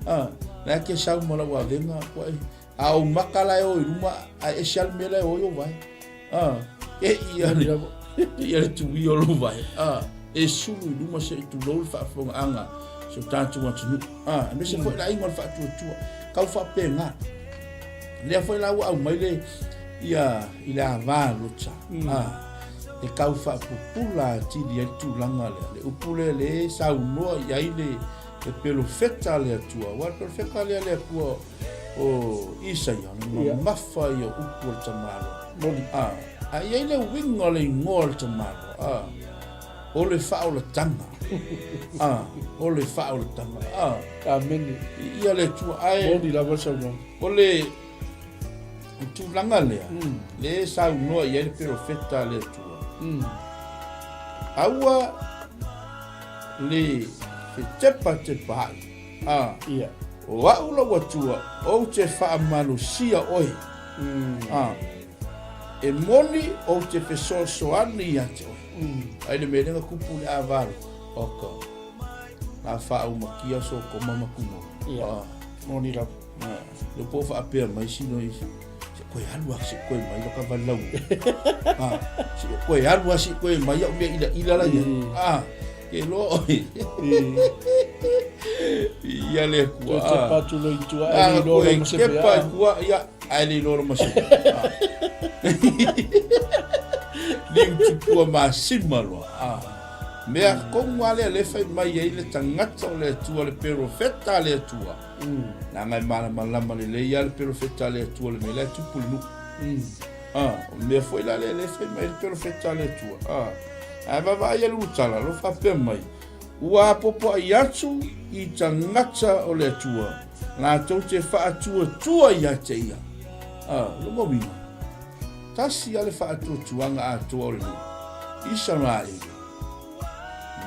A, la e ke sau ma lau avega, ua e, a o maka la e o i luma, a e ese a le mea la e o i o vae. A, e ia le, ia le tui o lou vae. A, e sulu i luma se i tulou le faafofogaaga si o tatou atunuu. A, aemaise foi le aiga o le faatuatua, kau faapena. Lea foi la ua aumai le, ia, i le ava lota. A, e kau faapupula atili ai le tulaga lea. Le upu lea le e saunoa i ai le, le perofeta a le Atua. Aua le perofeta lea a le Atua o Isaia, o le mamafa ia o upu o le tamaloa. Moni. A, a i ai le uiga o le igoa o le tamaloa, a, o le faaolataga. A, o le faaolataga. A. Amene. Ia le Atua. Ae, Moni lava le saunoaga. O le tulaga lea, le saunoa i ai le perofeta a le Atua, aua le fetepatepaai, a, Ia. o au lou Atua, ou te faamalosia oe, a, e moni ou te fesoasoani ia te oe. Ai le mea lea na tupu i le avalo, oka, na faaumakia Sotoma ma Kumola. Ia. A. Moni lava. Lea po o faapea mai sino i se koe alu a se koe mai lo ka vali lau. Ah, se koe alu a se koe mai au mea ila ila la ia. Ah, ke loa oi. Ia le Atua. Toe tepa atu loa i tua, ae le iloa ma se mea. Tepa i tua, ia, ae le iloa ma se mea. Liu tupua masima loa. Mea tonu lava lea lea e fai mai ai le tagata o le Atua, le perofeta a le Atua. Leaga e malamalama lelei lava le perofeta a le Atua i le mea la e tupu i le nuu. O le mea foi la lea lea e fai mai ai le perofeta a le Atua. Ae vaavaai i le ulutala, o lo o faapea mai, Ua apoapoai atu i tagata o le Atua, latou te faatuatua ia te ia. Lona uiga, tasi lava le faatuatuaga atoa o le nuu, Isaraelu,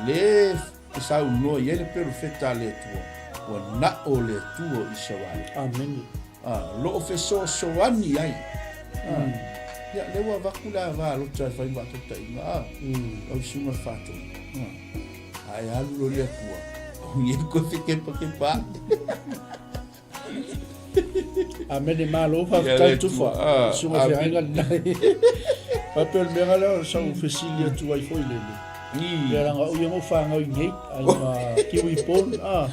le e saunoa i ai le perofeta a le Atua, ua na'o le Atua o Isaraelu. Amene. O lo o fesoasoani ai. Ia, lea ua avatu le ava a Lota e fai ma faataitaiga, lau susuga i le Faatonu. Ae alu loa le Atua, o ia koe fekepakepa ae. Amene malo faafetai Tufa. Susuga feagaiga lena. Faapea o le mea lea o sau fesili atu ai foi lele. Ia leaga o ia na ou fanau i nei, I'm a Kiwi born. Ah.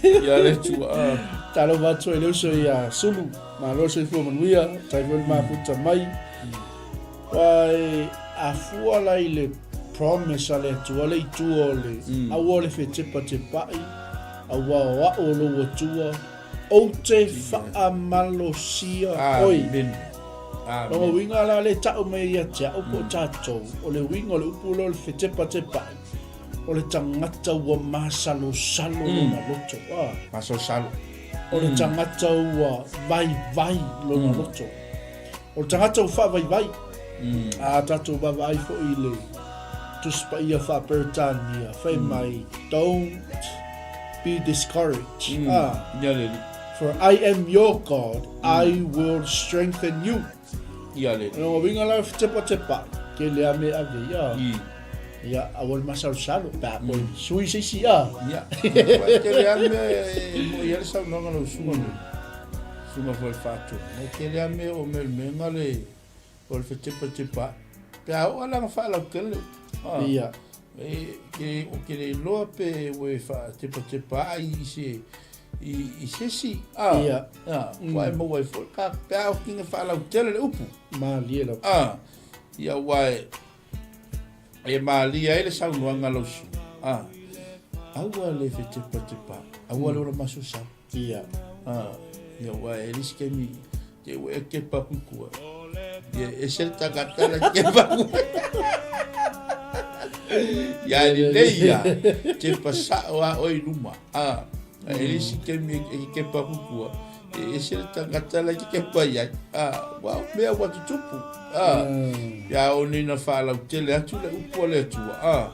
Ia le Atua. Ah. Talofa atu ai le uso ia Sulu. Malo le soifua manuia, tai foi le mafuta mai. Wai, a fua la i le promise a le Atua le i tua o le aua o le fetepatepaʻi, aua o a'u o lou Atua, ou te faamalosia oe. Amen. Lona uiga la le ta'u mai ia te a'u po o tatou, o le uiga o le upu lea o le fetepatepaʻi, o le tagata ua masalosalo lona loto. Ah. Masalosalo. O le tagata ua vaivai lona loto. O le tagata ua faavaivai, a tatou vaavaai foi i le Tusi Paia faa-Peretania, fai mai, Don't be discouraged, Ia le Alii. For I am your God, I will strengthen you. Ia le Alii. O lona uiga la, fetepatepaʻi, ke le a me ave ia. Ia, aua le masalosalo, pe a koe sui se isi, a. Ia, ua tele lava mea e mo'i ai le saunoaga a lau susuga nei. Susuga foi le Faatonu, e tele lava mea o melemega le o le fetepatepaʻi. Pe a oo lava la na faalautele le upu. A, Ia. e, ke, o ke le iloa pe ua e faatepatepaʻi i se, i, i se isi. A, Ia. a, ua e maua ai foi ka, pe a oo kina faalautele le upu. Malie lava. A, ia ua e, e malie ai le saunoaga a lau susuga. A, aua le fetepatepaʻi, aua le ola masoosalo. Ia. Ah, ia ua e lisi kemi te ua e kepa kukua. Ia e se tagata la kepa kukua. Ia le lei ia, te pasao a oi luma. Ah, e lisi kemi e kepa kukua. E ese le tagata la kepa iai. Ah, ua mea ua tutupu. Ah, ia o ni na faalautele atu le upu a le Atua. Ah,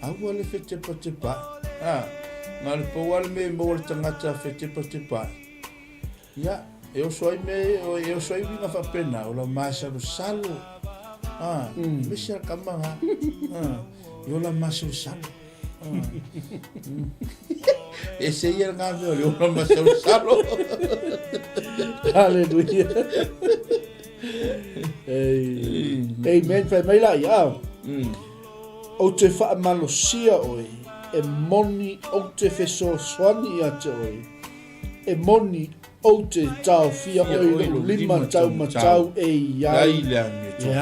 Aua le fetepatepaʻi. Ā, na o le pau lava le mea e maua le tagata fetepatepaʻi, ia, e oso ai mea, e oso ai uiga faapena, o la masalosalo. Ā, aemaise a kama ga. Ā, e ola masalosalo. Ā, ese ia ngā mea o le ola masalosalo. Hallelujah. Amen. Fai mai la ia. Ou te faamalosia oe, e moni ou te fesoasoani ia te oe, e moni ou te taofia oe i lou lima taumatau e i ai le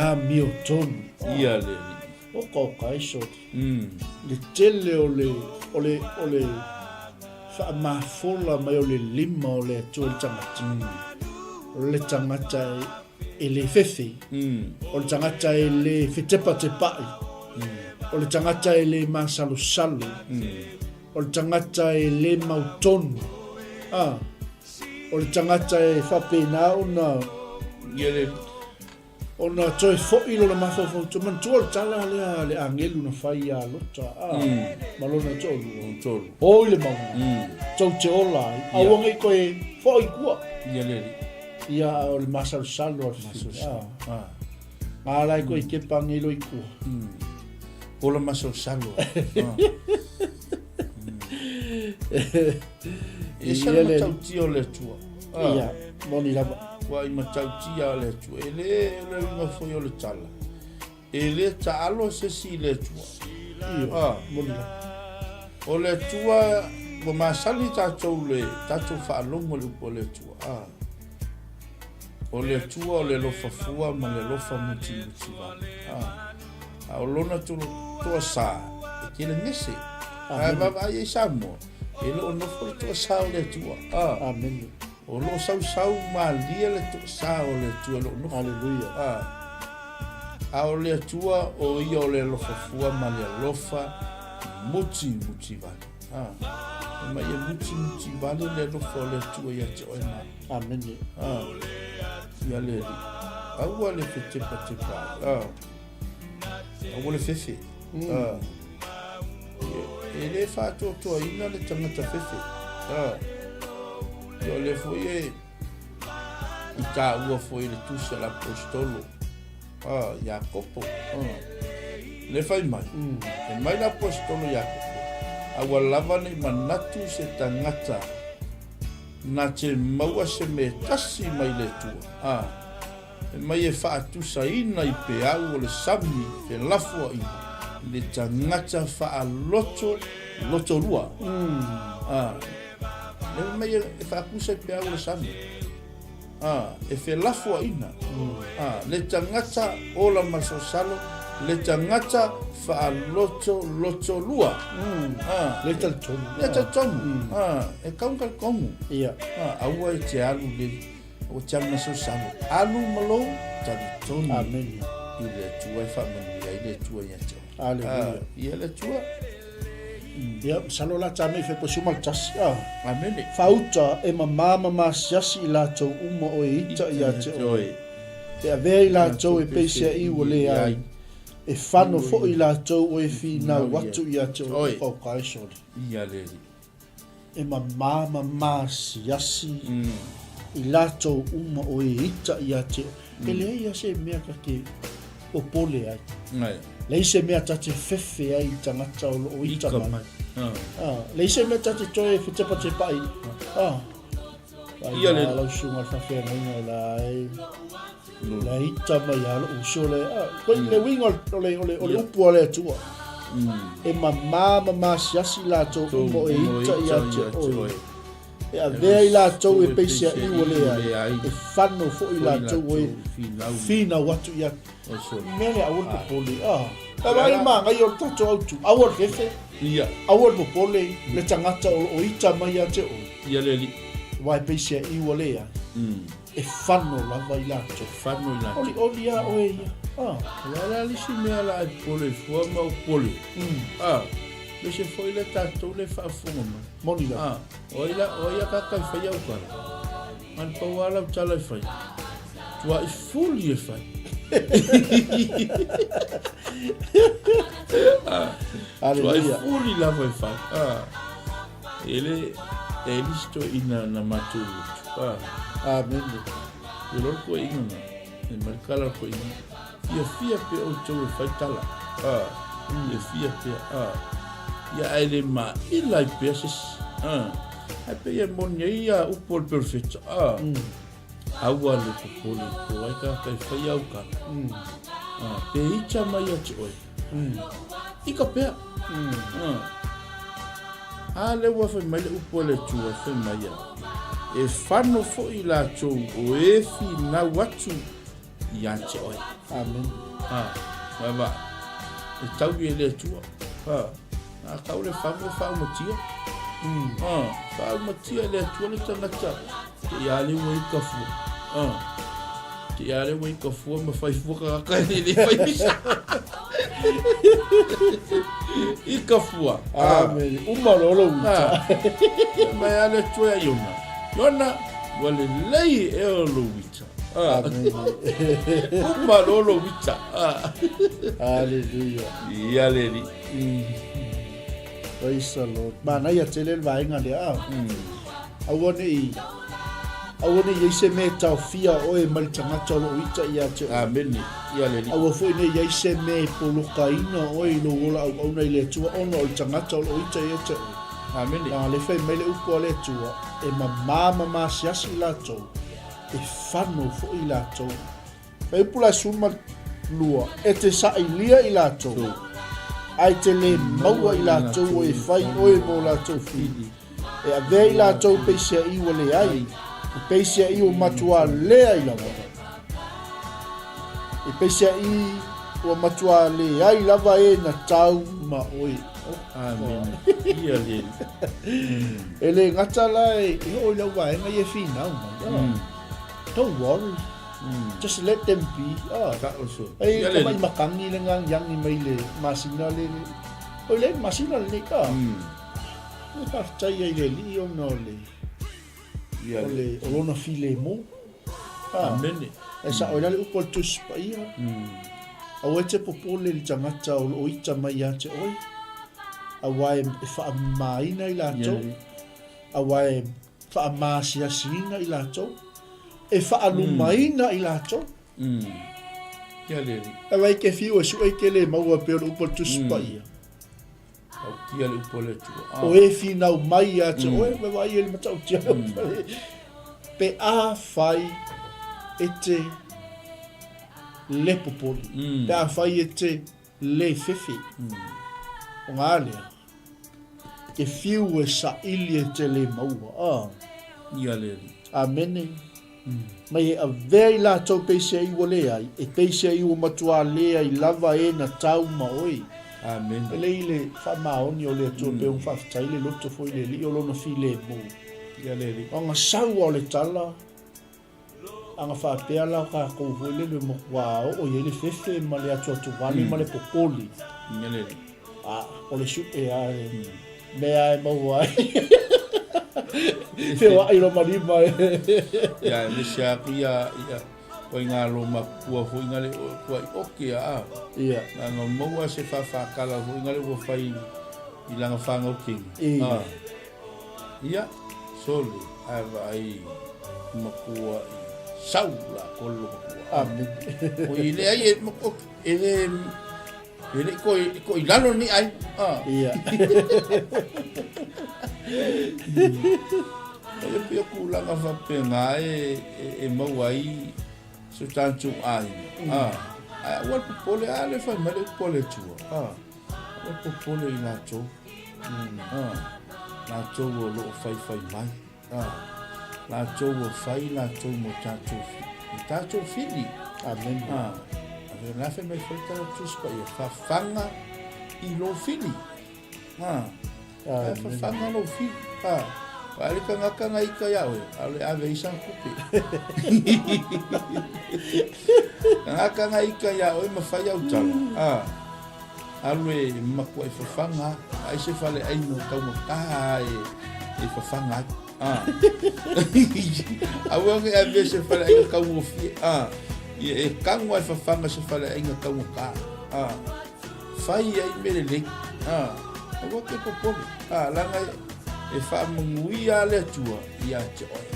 amiotonu. Ia le Alii. Oka oka e soli. Le tele o le, o le, o le faamafola mai o le lima o le Atua i le tagata. O le tagata e e le fefe, o le tagata e le fetepatepaʻi, o le tagata e le masalosalo, o le tagata e le mautonu, a, o le tagata e faapena ona Ia le ona toe foʻi lona mafaufau tua. Manatua o le tala lea a le agelu na fai iā Lota, a, ma lona toalua, Tolu. O i le mauga, tou te ola ai, aua nei toe foʻi i tua. Ia le Alii. Ia o le masalosalo a le Masalosalo. Ah. Ngā lai koe i ke pangi lo i kua. Ola masalosalo. Ah. E sa Ia le- matautia o le Atua. Ah. Ia, moni lava. Ua i matautia o le Atua. E le le uiga foi o le tala. E le taalo se isi i le Atua. Io, Ah. moni lava. O le Atua ua masani tatou le tatou faalogo i le upu a le Atua. A. O le Atua o le alofa fua ma le alofa mutimuti vale. A. A o lona toasā e tele gese. A vaavaai ai Samoa, e le o nofo le toasā o le Atua. A. Amene. O lo o sausau malie le toasā o le Atua e le o nofo. Aleluia. A. A o le Atua o ia o le alofa fua ma le alofa mutimuti vale. A. E mai e mutimuti vale le alofa o le Atua ia te oe ma. Amene. A. Ia le Alii. Aua le fetepatepa ai. A. Aua le fefe. A. E le faatoatoaina le tagata fefe. A. Ia o lea foi e i taua foi i le tusi a le aposetolo a Iakopo. A. Le fai mai. E mai le aposetolo Iakopo, aua lava ne i manatu se tagata na te maua se mea tasi mai le Atua. A. E mai e faatusaina i peau o le sami felafoaiga le tagata faaloto lotorua. A, le mai e faatusa i peau o le sami. A, e felafoaiga. A, le tagata ola masalosalo, le tagata faaloto lotorua. A, Le talitonu. Le talitonu. A, e kau talitonu. Ia. A, aua e te alu le Ua tialu masalosalo, alu ma lou talitonu. Amene. I le Atua e faamanuia ai le Atua ia te oe. Aleluia. Ah, ia le Atua. Ia, masalo la tame i feposiuma le tasi. Ah. Amene. Faauta e mamā ma masiasi i latou uma o e ita ia te oe. E avea i latou e peiseai ua leai. E fano foi i latou o e finau atu ia te oe. Kaukae sole. Ia le Alii. E mamā ma maasiasi i latou uma o e ita ia te oe. E leai a se mea ta te popole ai. Leai se mea ta te fefe ai i tagata o loo ita mai. Leai se mea ta te toe fetepatepaʻi. Ia le lau susuga i le faafeagaiga o la e la ita mai a lou uso le koi le uiga o le o le o le upu a le Atua. E mamā ma masiasi latou uma o e ita ia te oe. E avea i latou e peiseai ua leai, e fano foi latou o e finau atu ia mea lea aua le popole. Ah, vaai le manaia o le tatou autu, aua le fefe, aua le popole le tagata o loo ita mai ia te oe. Ia le alii. Aua e peiseai ua leai. E fano lava i latou. E fano i latou. Olioli a oe ia. Ah. O le a la le isi mea la e popole ai fua ma ou popole. Ah. Aemaise foi le tatou le faafofoga mai. Moni lava. Ah. O ai la, o ai akaka e faia au tala? Na o le pau lava lau tala e fai. Tuai fuli e fai. Ah. Tuai fuli lava e fai. Ah. E le, e le isi toeaina na matou lotu. Ah. Amene. E loa le toeaina na, e mai le tala a le toeaina, fiafia pea outou e fai tala. Ah. Fiafia pea. Ah. Ia ae le maila ai pea se isi. Ah. Ae pei e moni ai ia upu o le perofeta. Ah. Aua le popole po ai tagata e fai au tala. Ah. Pe ita mai ia te oe. Ika pea. A lea ua fai mai le upu a le Atua, fai mai ia, e fano foi latou o e finau atu ia te oe. Amen. A, vaavaai, e taui e le Atua. A, a kau le fano e faaumatia. A, faaumatia e le Atua le tagata Te ia le ua ika fua. Ah. Te ia le ua ika fua ma fai fua ka ka le le fai pisa. Ika fua. Ah, me uma lo lo uta. Ah. Mai ale tua Iona. Iona, ua le lei e o lo uita. Ah. Uma lo lo uita. Ah. Hallelujah. Ia le li. Praise the Lord. Manaia tele le vaega lea. Aua ne i, aua ne i i ai se mea e taofia oe mai le tagata o lo o ita ia te oe. Amene. Ia le Alii. Aua foi ne i i ai se mea e polokaina oe i lou ola auauna i le Atua ona o le tagata o lo o ita ia te oe. Amene. Leaga o lea e fai mai le upu a le Atua, e mamā ma masiasi i latou, e fano foi i latou. Fai upu la 12, e te sailia i latou. Ae e te lē maua i latou o e fai oe mo latou fili, e avea i latou peisiaʻi ua leai, i peisiaʻi ua matuā leai lava. I peisiaʻi ua matuā leai lava e na tau ma oe. Amene. Ia le. E le gata la e oo i lau vaega ia e finau mai. Don't worry. Just let them be. Ah. Ei, ka mai makangi le ngang yangi mai le masina le. O le masina le ka. E faafetai ai i le Alii ona o le o le o lona filemu. Amene. E sao ai la le upu a le Tusi Paia. Aua e te popole i le tagata o lo o ita mai ia te oe, aua e faamamaina i latou, aua e faamaasiasiina i latou, e faalumaina i latou. Ia le Alii. Aua e te fiu e sue e te le maua pei o le upu a le Tusi Paia. Tautia le upu a le Atua. O e finau mai ia te oe, me vaai e le matautia le upu a le. Pe a fai e te le popoli, pe a fai e te le fefe. O ngā lea, te whiu e saili e te le maua. Ah. Ia le Alii. Amene. Mai e avea i latou peisiaʻi ua leai, e peisiaʻi ua matuā leai lava e na tau ma oe. Amene. E lei le faamaoni o le Atua pe ona faafetai le loto foi le Alii o lona filemu. Ia le Alii. Ona sau a o le tala, ana faapea la tatou foi lele matua oo i ai le fefe ma le atuatuvale ma le popoli. Ia le Alii. A, o le suʻe a e mea e maua ai. Feoai loma lima e. Ia, e mese aku ia, ia, koe ngā loma kua foi ngā le kua i oke a. Ia. Ngā ngā maua se whawhakala foi ngā le ua whai i langa whangau kingi. Ia. Ia, sole, ai va ai makua i sau la kolo makua. Amen. O i le ai e, e le, E le i ko, ko i lalo ni ai. Ah. Ia. E pia kūlanga whapenga e, e, e mau ai so tātou āina. Ah. Ai aua le popole, a le whai mai le popole tua. Ah. Aua le popole i lātou. Ah. Lātou o loo whai whai mai. Ā, lātou ua fai lātou mō tātou, i tātou whiri. Amen. Ā, a ve la whai mai whai tala Tusi Paia, whawhanga i lō whiri. Ā, a whawhanga lō whiri. Ā, wa ale ka ngaka nga ika ia oe, a le ave i sang kupe. Ka ngaka nga ika ia oe ma whai au tala. Ā, Alu e makua e whawhanga, ai se whale ai no taua kaha e, e whawhanga ai. Ah. Aua nge avea se whale ai nga kaungofie. Ah. Ia e kango ai whawhanga se whale ai nga kaunga ka. Ah. Whai ai me le lei. Ah. Aua ke popole. Ah. Langa e, e whaamanguia le atua i a te oe.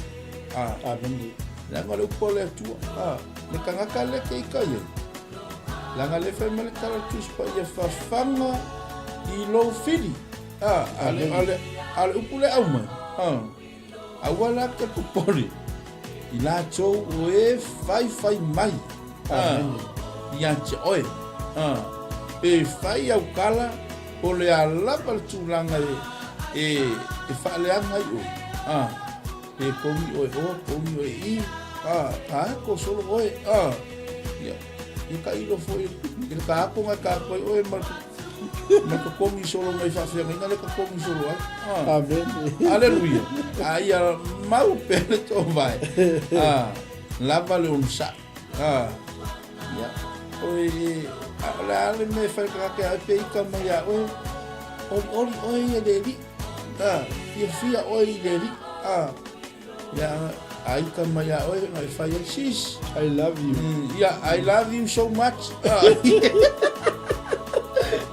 Ah. Amen. Langa le upo le atua. Ah. Le kangaka le ke ika ia. Langa le fai mai le tala Tusi Paia fafaga i lou fili. A, a le, a le, a le upu le au mai. A, aua la te popole i latou o e faifai mai. A, ia te oe. A, pe fai au kala, o le a lava le tulaga e, e, e faaleaga ai oe. A, Pe kogi oe o, kogi oe i, a, ka ako solo oe, a, ia, ia ka ilo foi, i le ka ako ngai ka ako ai oe ma ma ka kogi solo mai faafeagaiga le ka kogi solo ai. A. Amen. Aleluia. A ia mau pea le toovae. A, lava le onosai. A, ia, oe, a o le a le mea e fai ka kake ai pe ika mai iā oe, olioli oe ia le alii. A, fiafia oe i le Alii. A, ia, a ika mai a oe, na e fai ai, sis. I love you. Yeah, I love you so much. Ah.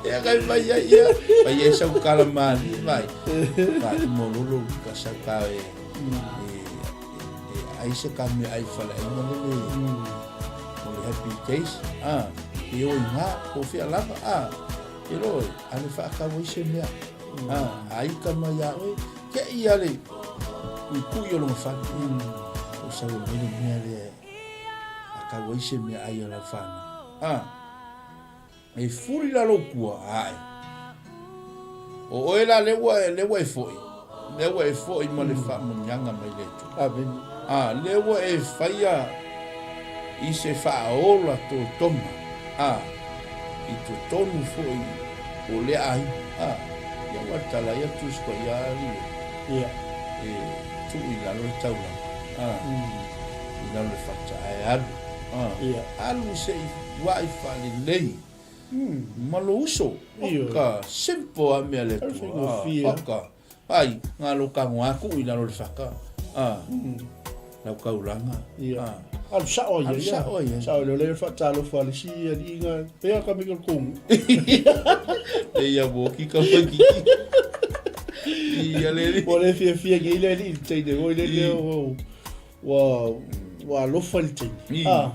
Ia kai mai ai, ia. Mai ai sau kala mani, mai. Mai mololo ka sau ka e, e, e, ai se ka me ai whale ai ngale le. O le happy days. Ah, e oi ngā, ko whia lava. Ah, e roe, ale whaakau ai se mea. A, a ika mai iā oe, ke i ale i kui o longa whare. O sau e mele mea lea a kau ai se mea ai a lau whānau. A, e furi la lou kua, ae. O oe la lea ua lea ua e foi, lea ua e foi ma le faamanuiaga mai le Atua. Amene. A, lea ua e faia i se faaola totoga, a, i totonu foi o lea aiga. A, ia ua tala ai atu Tusi Paia alii e, Ia. e tuu i lalo le taulaga, a, i lalo le fata ae alu, a, Ia. alu se i ua'i faalelei. Ma lou uso. Oka, simple a mea le Atua. Oka, ai, nga lo ka ngoa ku i lalo le whaka. Ah, lau kaulanga. Ah. Alu sao ia. Alu sao ia. Sao le le whaatalofa le si ia li inga. Pea ka mika kongu. E ia mo ki ka whaki. Ia le li. Ua le fia fia ngi le li teine hoi le le o ua ua alofa le teine. Ah.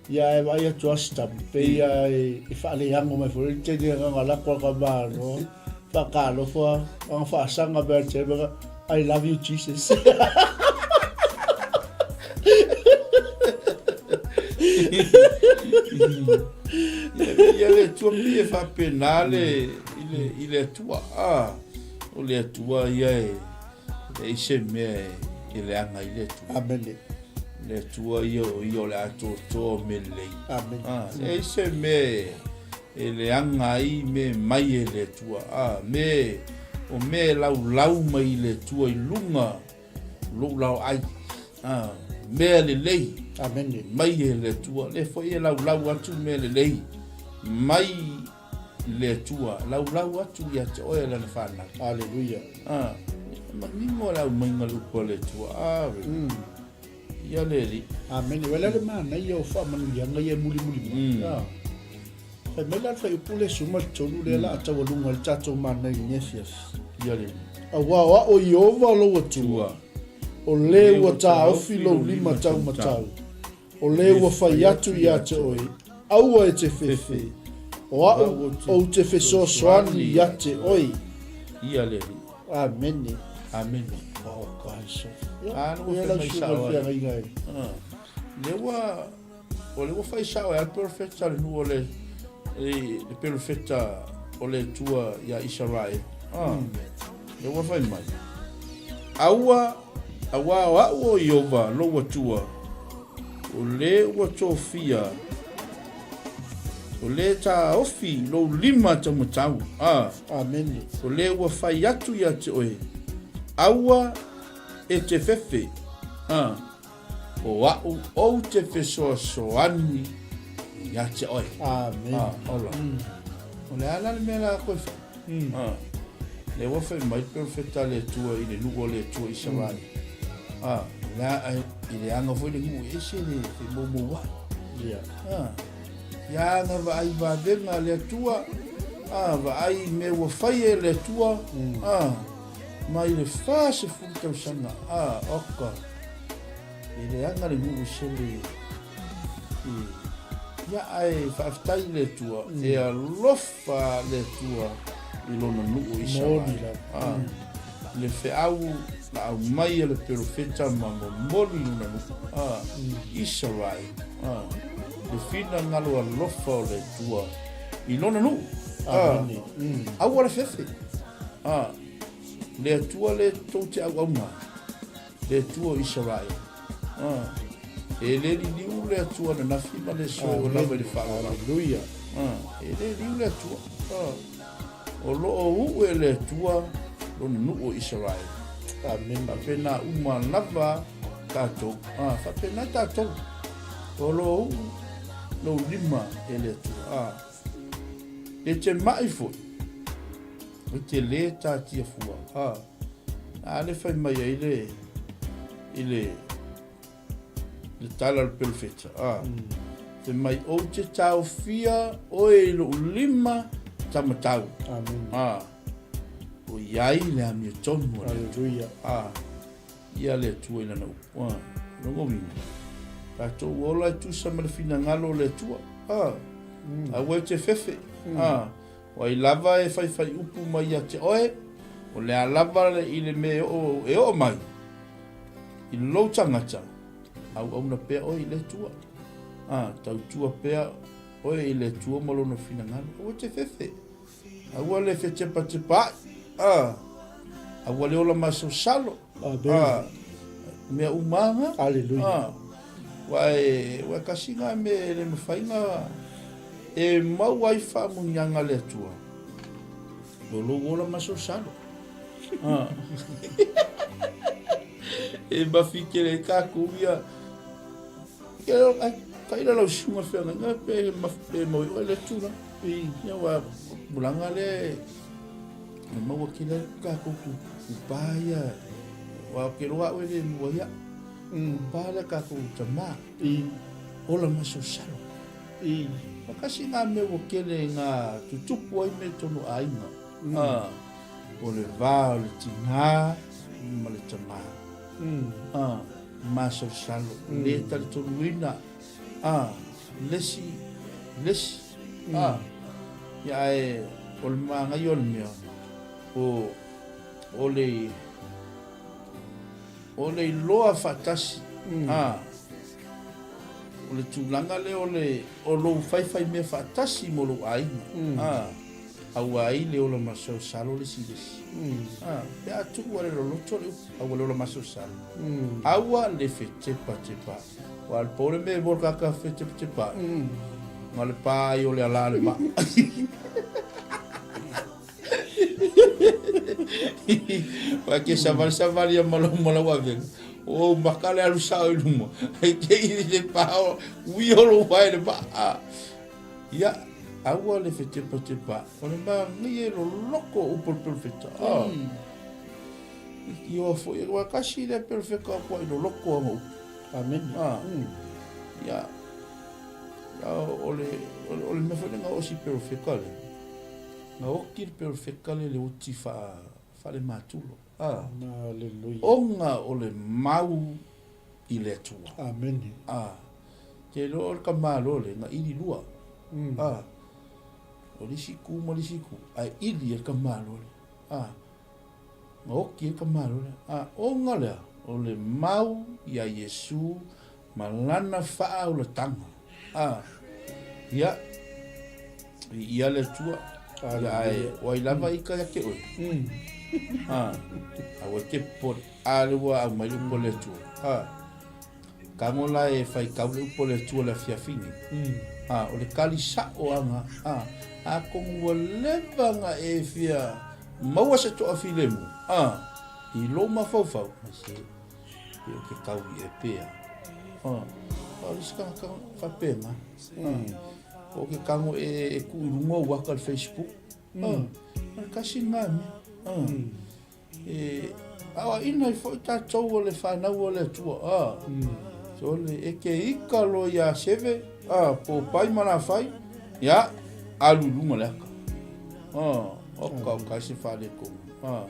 Ia e vaai atu a Stam, pei ia e faaleago mai foi le teine agaga lako a ka Malo, faakalofa, aga faasaga mea le teine, mea I love you Jesus. Ia le Atua pei e faapena le i le i le Atua. Ah, o le Atua ia e E i se mea e leaga ai le Atua. Amene. Le Atua ia o ia o le atoatoa o mea lelei. Amene. Ah, e i se mea e leaga ai mea mai e le Atua. Ah, me o mea e laulau mai i le Atua i luga o lou laoai. Ah, mea lelei. Amene. Mai e le Atua. Le foi e laulau atu mea lelei mai le Atua, laulau atu ia te oe lana whanau. Aleluia. Ah, manino le aumaiga le upu a le Atua. Ave. Ia le Alii. Amene. Ua le le manaia o faamanuiaga ia e mulimuli mai. Ah. Fai mai la le fuaiupu le 13 lea la a taualuga i le tatou manaia i lenei afiafi. Ia le Alii. Auā o a'o Ieova lou Atua, o le ua taofi lou lima taumatau. O le ua fai atu ia te oe, aua e te fefe, o a'u ou te fesoasoani ia te oe. Ia le Alii. Amene. Amene. Oh, Kaiso. Ah, no Ia fai lau mai susuga sao le ai. feagaiga e. Ah. Le ua o le ua fai sao ai le profeta le nuu o le le perofeta o le Atua ia Isaraele. Ah. Le ua fai mai. Aua auā o a'u o Ieova lou Atua, o le ua tofia, o le taofi lou lima taumatau, a, Amene. o le ua fai atu ia te oe, aua e te fefe, a, o a'u ou te fesoasoani ia te oe. Amene. A, ola. O le a la le mea la koe fai? A, le ua fai mai le perofeta a le Atua i le nuu o le Atua Isaraele. A, le a, i le aga foi le nuu e ese le femoumou ai. Ia. A, ia aga vaai vavega a le Atua, a, vaai i mea ua fai e le Atua, a, mai le 40 tausaga, a, oka, e leaga le nuu se le, Ia, ae faafetai i le Atua, e alofa le Atua i lona nuu o Isaraele. Ah, le feau na aumai e le perofeta ma momoli i lona nuu, ah, Isaraele. Ah, le finagalo alofa o le Atua i lona nuu. Ah, aua le fefe. Ah, le Atua le tou te auauna ai. Le Atua o Isaraele. Ah, e le liliu le Atua ananafi ma le aso ua lava i le faaaloalo. Aleluia. Ah, e le liu le Atua. Ah, o lo o uu e le Atua lona nuu o Isaraele. Amene. Faapena uma lava tatou. Ah, faapena tatou. O lo o uu lou lima e le Atua. Ah, e te mai foi. E te lē tatia fua. A, a le fai mai ai le, i le, le tala o le perofeta. A, fai mai, ou te taofia oe i lou lima taumatau. Amen. A, o iai le amiotonu a le Atua. Hallelujah. A, ia le Atua i lana upu. A, lona uiga, tatou ola e tusa ma le finagalo o le Atua. A, aua e te fefe. A, O ai lava e faifai upu mai ia te oe, o le a lava i le mea e oo, e oo mai i lou tagata, auauna pea oe i le Atua. A, tautua pea oe i le Atua ma lona finagalo. Aua te fefe. Aua le fetepatepaai, a, aua le ola masalosalo, a, mea uma lava na. Aleluia. A, aua e, aua e tasi na mea e le mafai na e maua ai faamanuiaga a le Atua, o lou ola masalosalo. A. E mafi tele ai tatou ia. Ia, taila lau susuga feagaiga pe pe maua i oe lea tulaga. Ia aua tulaga lea e maua tele ai tatou tupa ia. Aua ou te iloa au e le maua ai au. Tupa lea tatou tama. Ola masalosalo. Tasi lena mea ua tele ina tutupu ai mea i totonu o aiga. O le va o le tina ma le tama. Masalosalo, le talitonuina, le isi, le isi. Ia ae o le manaia o le mea, o le, o le iloa faatasi, o le tulaga lea o le, o lou faifaimea faatasi ma lou aiga. Aua ai le ola masalosalo le isi i le isi. Pe a tuu a le loloto le upu, aua le ola masalosalo. Aua le fetepatepa. Aua o le pau le mea e maua le tagata fetepatepa, na o le pa ai o le ala a le maa. Aua e te savalisavali a ma lau avega, o ou maka le alu sao i luma, e te i le pa o ui o lou vae i le maa. Ia, aua le fetepatepa, o le manaia e loloko o upu o le perofeta. Ah. I oa foi, aua kasi lea perofeta o kuai loloko ana upu. Amen. Ah. Ia, ia o le, o le, o le mea foi lea na osi perofeta le. Na oti le perofeta le le oti fa, fa le matulo. Ah. Hallelujah. Ona o le mau i le Atua. Amene. A, te iloa o le tamāloa lea, na ili lua. A, o le isi itu ma le isi itu, ae ili e le tamāloa lea. A, na oti ai le tamāloa lea. A, ona lea, o le mau iā Iesu ma lana faaulataga. A, ia, viia le Atua. Ia, ae o ai lava ika ia te oe? A, aua e te popole. A lea ua aumai le upu a le Atua. A, tago la e faitau le upu a le Atua i le afiafi nei. A, o le tali sa'o aga. A, atonu ua leva ona e fia maua se toafilemu, a, i lou mafaufau, ai se, pe ou te tau i e pea. A, o le isi tagata faapena. A, o ke tago e tuu i luga o ou aka i le Facebook. A, o le tasi lena mea. A, E aoaʻina ai foi tatou o le fanau a le Atua, a. Sole, e ke ika loa iā Seve, a, po o Pai ma Lafai, ia, alu i luga le aka. A, oka, oka, ai se faaletonu. A,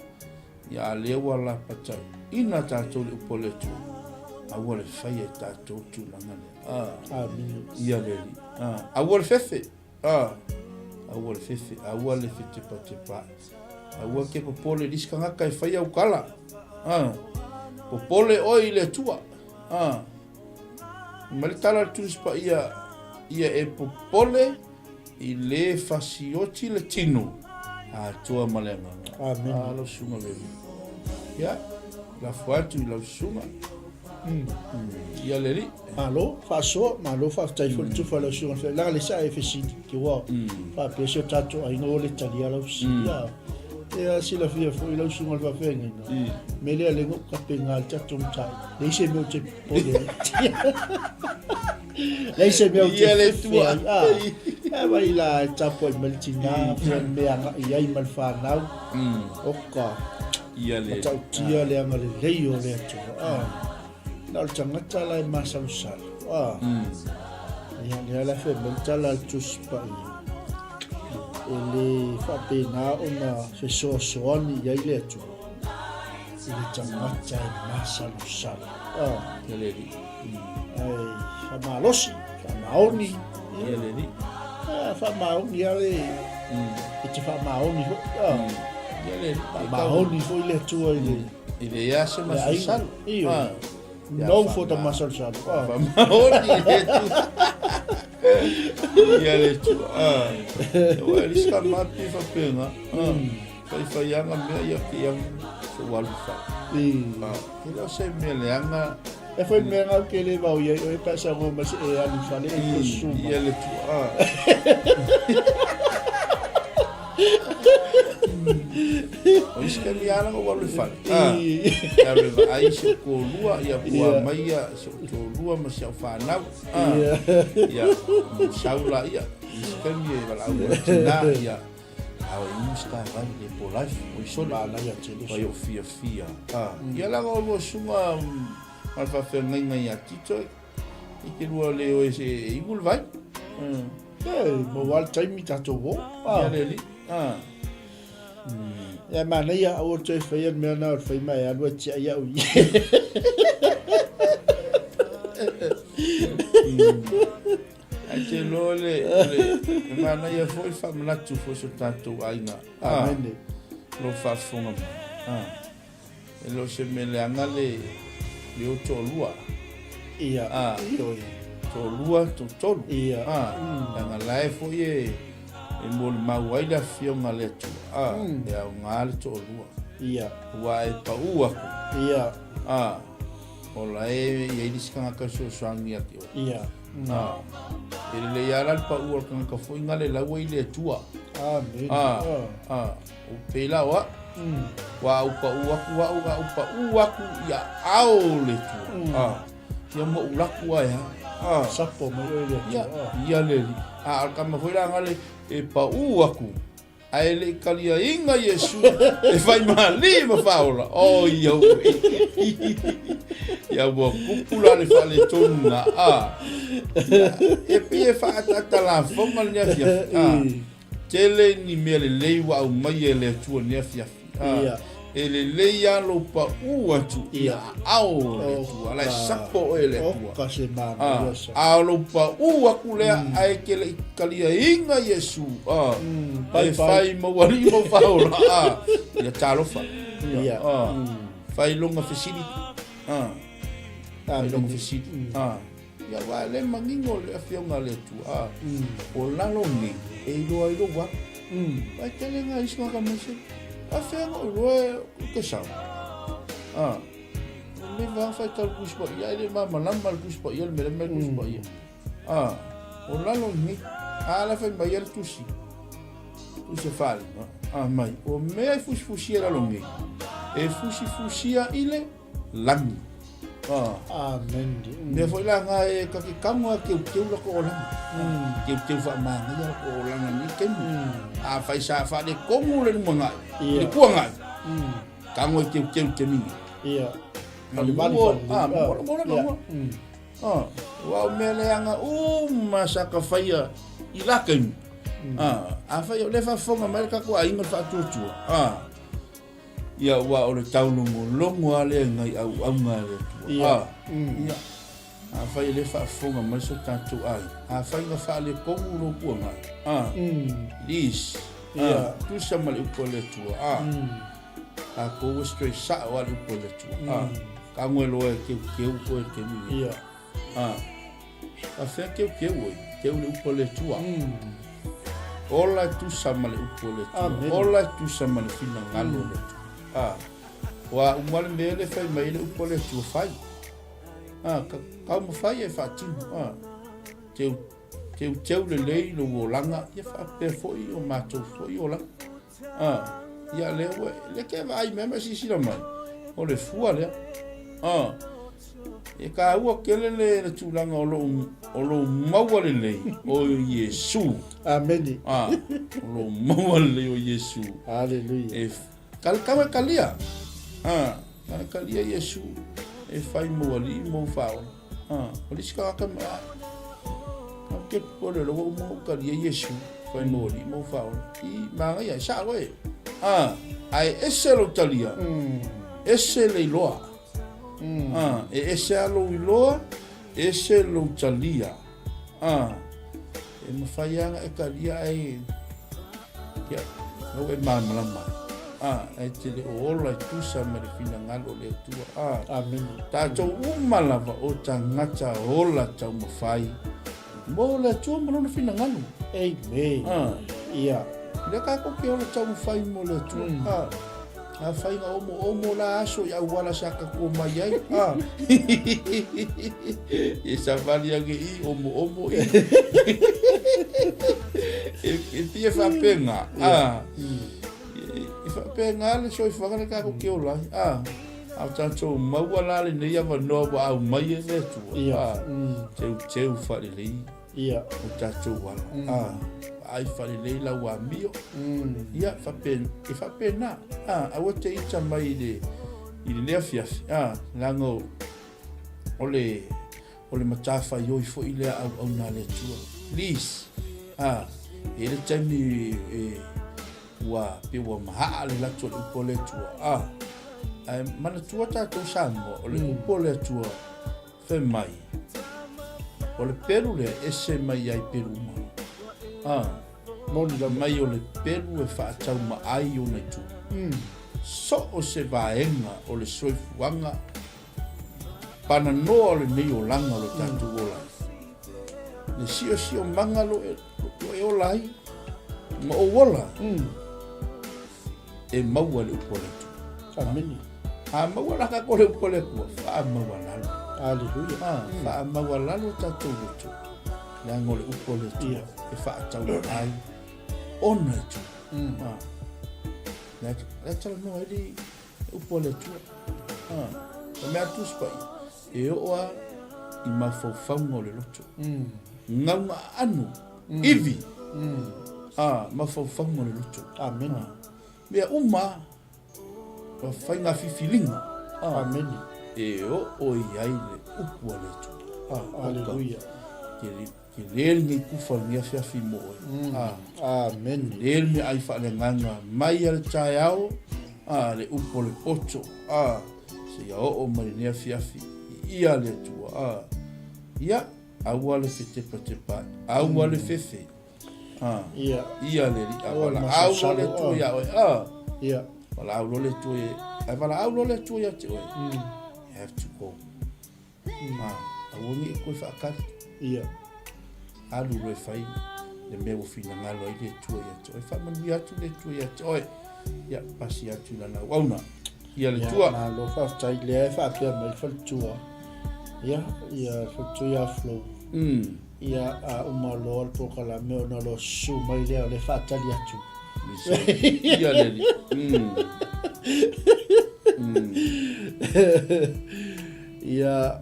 ia, a lea ua lapataiʻina tatou i le upu a le Atua, aua le faia e tatou le tulaga lea. A, ia le Alii. A, aua le fefe. A, aua le fefe, aua le fetepatepaʻi. Aua ke popole i le isi tagata e fai au tala. A, popole oe i le Atua. A, fai mai le tala a le Tusi Paia, ia e popole i le fasioti le tino atoa ma le agaga. Amen. A, lau susuga Veve. Ia, lafo atu i lau susuga. Ia le Alii. Malo faasoa, malo faafetai foi le tufa i lau susuga i le Feagaiga. Leaga lea sa e fesili, te ua faapea si o tatou aiga ua le talia lau fesili. A, ia silafia foi lau susuga i le Faafeagaiga, mea lea lea na ou tapena ai le tatou mataupu. Leai se mea ou te popole ai. Leai se mea ou te fefe ai. A, e vai la e tapuai mai le tina, fea le mea agai i ai ma le fanau. Oka, matautia le agalelei o le Atua. A. Na o le tagata la e masalosalo. Ah. Ia, lea la fai mai le tala a le Tusi Paia. E le faapena ona fesoasoani i ai le Atua i le tagata e masalosalo. Ah. Ia le Alii. Ae faamalosi, faamaoni. Ia le Alii. Ah, faamaoni lava le... E te faamaoni foi. Ah. Ia le Alii. Faamaoni foi le Atua i le... E leai lava se masalosalo. No for the masalosalo. Faamaoni i le Atua. Ia le Atua. Ah. Ua e le isi tama pe faapena. Ah. Faifaiaga mea ia te ia se ua alu i fale. Ah. E le o se mea leaga. E foi mea ngau ke le vau iai oe pe sa ngo ma se e alu i fale e te suma. Ia le Atua. Ah. O isi taimi lava na ou alu i fale. Ah. E alu e vaai si ou toalua, ia pua mai ia si ou toalua ma si au fanau. Ah. Ia, sau la ia. Isi taimi e valaau ai tina, ia. A o inu se taavale le po life, oi sole. Manaia tele. Pai o fiafia. Ah. Ia la o lua susuga ma le faafeagaiga ia Tito, e te lua le o e se e imu le vai. E, maua le taimi tatou o. Ia le alii. Ah. Ia manaia aua le toe faia le mea lena o le fai mai e alu e tiai au i. Ae te iloa le, le, e manaia foi le faamanatu foi so tatou aiga. Amene. Lo faafofoga mai. Ah. E le o se mea leaga le, le o toalua. Ia. Ah. Ioe. Toalua, toatolu. Ia. Ah. Leaga la e foi e, e molimau ai le afioga a le Atua. Ah. E aoga le toalua. Ia. Ua e pau aku. Ia. Ah. O la e i ai le isi tagata e fesoasoani ia te oe. Ia. Ah. E lelei lava la le pau o le tagata foi gale la ua i le Atua. Amene. Ah. Ah. O pela o au. Ua au pau aku au, au pau aku ia ao le Atua. Ah. Ia mo ulaku ai ha. Ah. Sapo mai oe le Atua. Ia, ia le alii. A o le tama foi la gale e pau aku. Ae le i kaliaina Iesu e fai malie ma faaola. O ia ue. Ia ua kupu la le faaletonu na. Ah. Ia, e pei e faaataata lafoga lenei afiafi. Ah. Tele ni mea lelei ua aumaia e le Atua i lenei afiafi. Ia. E lelei lava lou pau atu i aao o le Atua. La e sapo oe e le Atua. Oka se manaia sa. A o lou pau aku lea ae ke le i kaliaina Iesu. E fai mau alii mau faaola. Ia talofa. Ia. Fai lona fesili. Fai lona fesili. Ia aua e le manino le Afioga a le Atua, o lalo nei e iloa ai lou alu. Ae tele nga isi tagata mai se, afea na ou iloa e ke sao. A, o le va fai tau Tusi Paia, e le malamalama le Tusi Paia, le mea le mea le Tusi Paia. A, o lalo nei, a la fai mai e le Tusi, Tusi e faaaliga, a mai, o mea e fusifusia i lalo nei, e fusifusia i le lagi. Ah. Amen. Mea foi la nga e ka ke kago a keukeu la ko olaga. Keukeu faamagaia la ko olaga nei taimi. Afai sa faaletonu le lumanai, le puagai, kago e keukeu i le taimi nei. Ia. Ah, mo mo la mo. Ah, aua o mea leaga uma sa ka faia i la taimi. Ah, afai o lea e faafofoga mai le tatou aiga i le faatuatua. Ah. Ia, aua o le taulogologo lava lea i nai auauna a le Atua. Ia. A, ia. Afai e le faafofoga mai so tatou aiga, afai na faaletonu lou puagai, a, please, a, Ia. tusa ma le upu a le Atua, a, tatou ua straight sao lava le upu a le Atua, a, tago e loa e keukeu oe i le taimi nei. Ia. A, afea keukeu oe, keu le upu a le Atua. Ola e tusa ma le upu a le Atua. Amen. Ola e tusa ma le finagalo o le Atua. A, ua uma le mea le fai mai le upu a le Atua fai. A, ka, taumafai e faatino. A, teu, teuteu lelei lou olaga, ia faapea foi o matou foi olaga. A, ia lea ua, lea ke vaai mai ma silasila mai, o le fua lea. A, e taua tele le, le tulaga o lou, o lou maua lelei o Iesu. Amene. A, o lou maua lelei o Iesu. Aleluia. E kal, kau e kalia. A, kau e kalia Iesu e fai mou alii mou faaola. A, o le isi tagata ma, a, ou te popole loa ua uma ona ou talia Iesu fai mou alii mou faaola. I manaia, e sao e. A, ae ese lou talia, ese le iloa. A, e ese lava lou iloa, ese lou talia. A, e mafai lava ona e talia ae, ia, lau e malamalama ai. A, ae te le o ola e tusa ma le finagalo o le Atua. A, Amene. tatou uma lava o tagata ola taumafai. Mo le Atua ma lona finagalo. Amen. Ah. Ia. Lea tatou te ola taumafai mo le Atua. Ah. Afai na omo omo la aso i auala sa tatou omai ai. Ah. E savali age i omo omo i. E, e pia whaapenga. Ah. E whaapenga le soifuaga le tatou te ola ai. Ah. A o tatou maua la lenei avanoa ua aumai e le Atua. Ia. Ah. Teuteu faalelei. Ia. O tatou ala. Ah. Vaai faalelei lau amio. Ia, faapena, e faapena. Ah, aua te ita mai i le, i lenei afiafi. Ah, leaga o, o le, o le matafaioi foi lea auauna a le Atua. Please. Ah, e i ai le taimi e, Ua pei ua mahaa le lato o le upu a le Atua. A, ae manatua tatou Samoa, o le upu a le Atua fai mai, o le pelu lea e ese mai ai pelu uma. A, Moni lava. mai o le pelu e faataumaai ona itu. So o se vaega o le soifuaga pananoa o lenei olaga o lo tatou ola ai. Le siosiomaga lo e, lo e ola ai, ma ou ola, e maua le upu a le Atua. Amene. A maua la tatou le upu a le Atua, faamaualalo. Aleluia. A, faamaualalo tatou loto, leaga o le upu a le Atua e faataumaa ai ona itu. A, lea talanoa ai le upu a le Atua. A, o mea a Tusi Paia, e oo lava i mafaufauga o le loto. Gauga aano, ivi, a, mafaufauga o le loto. Amene. A, mea uma lava, faiga filifiliga. A, Amene. E oo i ai le upu a le Atua. A, Aleluia. Ke le lenei kufa lenei afiafi mo oe. A, Amene. le le meaai faaleagaga mai a le taeao, a, le upu o le poto, a, seia oo mai lenei afiafi i ia le Atua. A, ia, aua le fetepatepaai, aua le fefe. A, Ia. ia le Alii, a Aua le valaau loa le masalosalo, Atua a. iā oe, a, Ia. valaau loa le Atua i, ae valaau loa le Atua ia te oe, you have to go. Ma, aua ne i koe faakali. Ia. Alu loa e fai le mea ua finagalo ai le Atua ia te oe. Faamanuia atu le Atua ia te oe. Ia, pasi atu i lana auauna. Ia le Atua. Ia, malo faafetai. Lea e faapea mai le faletua. Ia, ia le faletua ia Flo. Ia, a uma loa le polokalame ona loa susu mai lea o lea e faatali atu. Ia le Alii. Ia,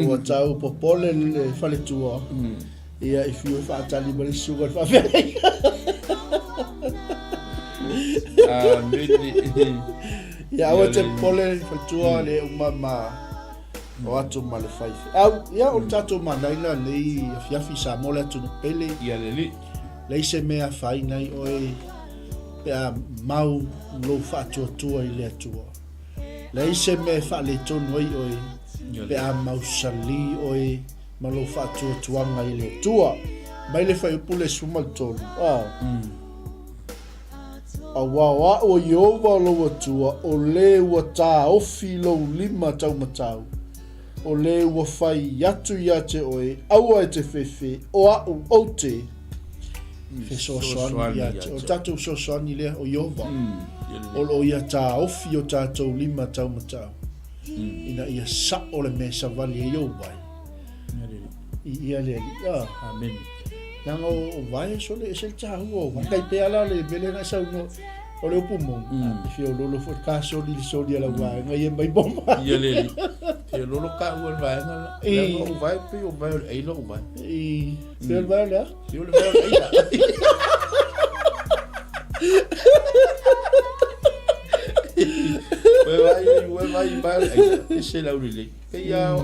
ua tau popole le faletua. Ia, i fiu e faatali mai le susuga i le faafeagaiga. Amene. Ia, aua te popole le faletua, le uma ma o atu ma le faifeau. Ia, o le tatou manaina lenei afiafi Samoa le atunuu pele. Ia le Alii. Leai se mea afaina ai oe pe a mau lou faatuatua i le Atua. Leai se mea e faaletonu ai oe pe a mausali oe ma lou faatuatuaga i le Atua. Mai le Fuaiupu le 13, a. Aua o a'u o Ieova o lou Atua, o le ua taofi lou lima taumatau, o le ua fai atu ia te oe, aua e te fefe, o a'u ou te fesoasoani ia te oe. O le tatou fesoasoani lea, o Ieova, o lo o ia taofi o tatou lima taumatau, ina ia sa'o le mea e savali ai ou vae. I ia le Alii. Ah. Amene. Leaga o vae sole ese le taua o vae. Tai pea la le mea lea na e saunoa o le upu moni. E fia ololo foi ka soli le soli a lau vaega ia mai boma. Ia le Alii. Fia ololo ka ua le vaega la. Leaga o vae pei o vae o le aila o vae. I fia o le vae o le a? Fia o le vae o le aila. Ue vai, ue vai, vae o le aila. Ese le aulelei. Pei a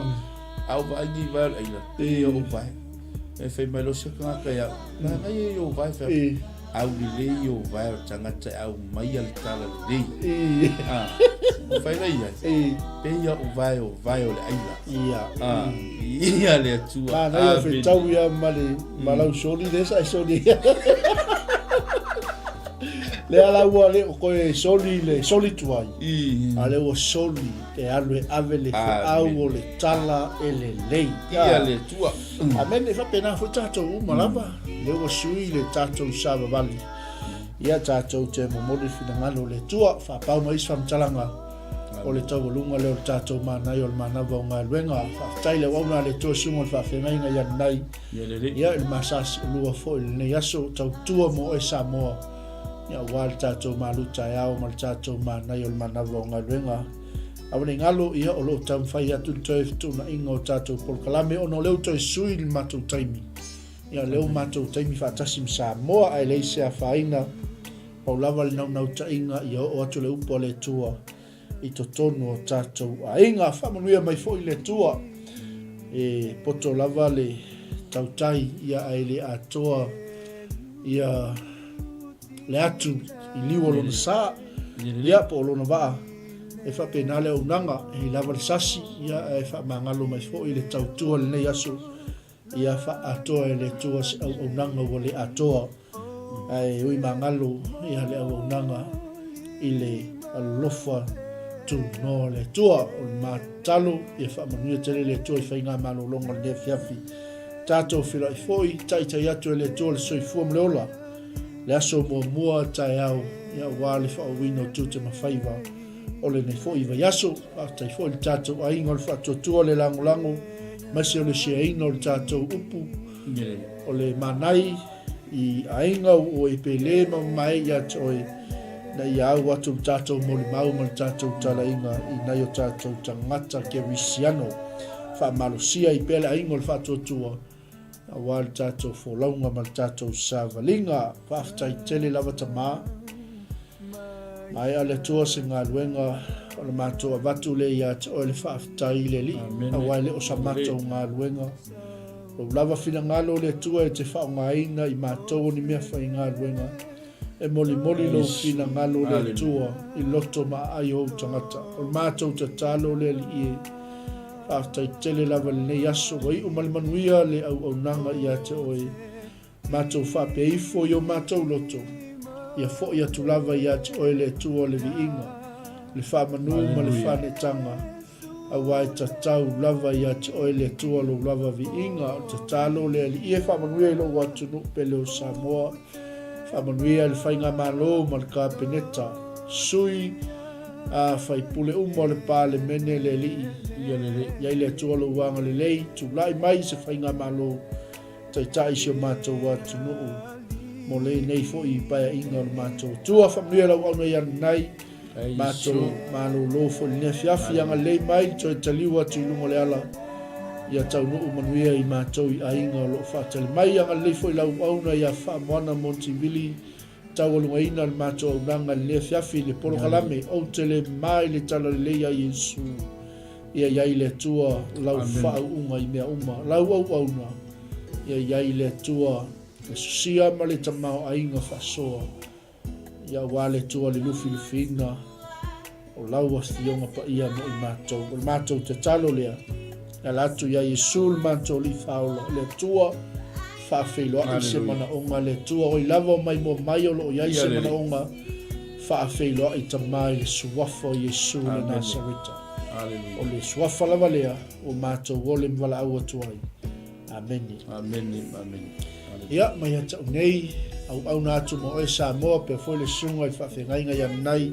a ou vaai nei i vae o le aila, pei o ou vae. E fai mai loa se tagata ia au, manaia i ou vae, fai atu, aulelei i ou vae o le tagata e aumaia le tala lelei. Ah, fai lea i ai, pei a ou vae o vae o le aila. Ia. Ah, ia le Atua. Manaia fetau ia ma le ma lau soli lea sa e soli. Lea la ua le o toe soli le soli tuai, a lea ua soli e alu e ave le feau o le tala e lelei. Ia le Atua. Amene, e faapena foi tatou uma lava, lea ua sui le tatou savavali. Ia tatou te momoli le finagalo o le Atua, faapau mai isi faamatalaga o le taualuga lea o le tatou manaia o le manava o galuega. Faafetai le auauna a le Atua susuga o le faafeagaiga i Ananai. Ia i le masasiulua foi i lenei aso, tautua mo oe Samoa, ia aua le tatou malu taeao ma le tatou manaia o le manava o galuega. Aua ne i galo, ia o lo o taumafai atu le toe fetuunaiga o tatou polokalame ona o lea ua toe sui le matou taimi. Ia o lea ua matou taimi faatasi ma Samoa ae leai se afaina, pau lava le naunautaiga ia oo atu le upu a le Atua i totonu o tatou aiga. Faamanuia mai foi le Atua. E poto lava le tautai ia ae le atoa ia le atu i liu o lona sa ia po o lona vaa. E faapena le auaunaga, e lava le sasi ia ae faamagalo mai foi le tautua lenei aso. Ia faaatoa e le Atua se auaunaga ua le atoa, ae ui magalo ia le auaunaga i le alofa tunoa o le Atua. O le matalo, ia faamanuia tele le Atua i faigamalologa o lenei afiafi. Tatou feiloai foi, taitai atu e le Atua le soifua ma le ola, le aso muamua taeao, ia aua le faaauauina o tiute ma faiva o lenei foi vaiaso. Faafetai foi i le tatou aiga o le faatuatua le lagolago aemaise o le shareina o le tatou upu o le manai i aiga o e pele ma mamae ia te oe na ia au atu le tatou molimau ma le tatou talaiga i nai o tatou tagata kerisiano. Faamalosia ai pea le aiga o le faatuatua aua le tatou folauga ma le tatou savaliga. Faafetai tele lava Tama. Maea le Atua se galuega o le matou avatu lea ia te oe le faafetai i le Alii, aua e le o sa matou galuega. Lou lava finagalo le Atua e te faaaogaina i matou o ni mea faigaluega, e molimoli lou finagalo le Atua i loto ma aai o ou tagata. O le matou tatalo le Alii e, faafetai tele lava i lenei aso, ua iu ma le manuia le auaunaga ia te oe. Matou faapea ifo i o matou loto, ia foi atu lava ia te oe le Atua o le viiga, le faamanu ma le faanetaga, aua e tatau lava ia te oe le Atua lou lava viiga. O le tatalo le Alii e faamanuia i lou atunuu pele o Samoa, faamanuia i le Faigamalo ma le Kapeneta, sui a faipule uma o le Palemene le Alii, i ai le Atua lou agalelei, tulai mai se Faigamalo Taitai si o matou atunuu mo lenei foi paeaiga o le matou Atua. Faamanuia lau auauna ia Nanai, matou malolo foi lenei afiafi, agalelei mai le toe taliu atu i luga o le ala, ia taunuu manuia i matou i aiga o lo o faatali mai. Agalelei foi lau auauna ia Faamoana Montivili, taualugaina le matou auaunaga i lenei afiafi i le polokalame Ou te le ma i le Talalelei a Iesu. Ia i ai le Atua lau faauuga i mea uma, lau auauna, ia i ai le Atua le sosia ma le tamaoaiga faasoa, ia aua le Atua le lufilufiina o lau Afioga paia mo i matou. O le matou tatalo lea, e ala atu ia Iesu le matou Alii Faaola, le Atua faafeiloai se manaoga, le Atua oi lava o maimoa mai o lo o i ai se manaoga, faafeiloai Tama i le Suafa o Iesu le Nasareta. O le Suafa lava lea ua matou ole ma valaau atu ai. Amene. Amene, amene. Ia, mai ia te au nei, auauna atu ma oe Samoa, pea foi le susuga i le faafeagaiga ia Nanai,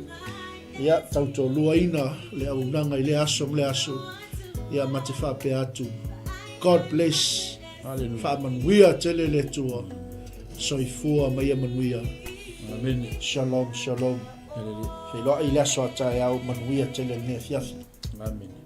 ia, tautoaluaina le auaunaga i lea aso ma lea aso, ia, ma te faapea atu, God bless, faamanuia tele le Atua, soifua ma ia manuia. Amene. Shalom, shalom. Feiloai i le aso a taeao, manuia tele lenei afiafi. Amene.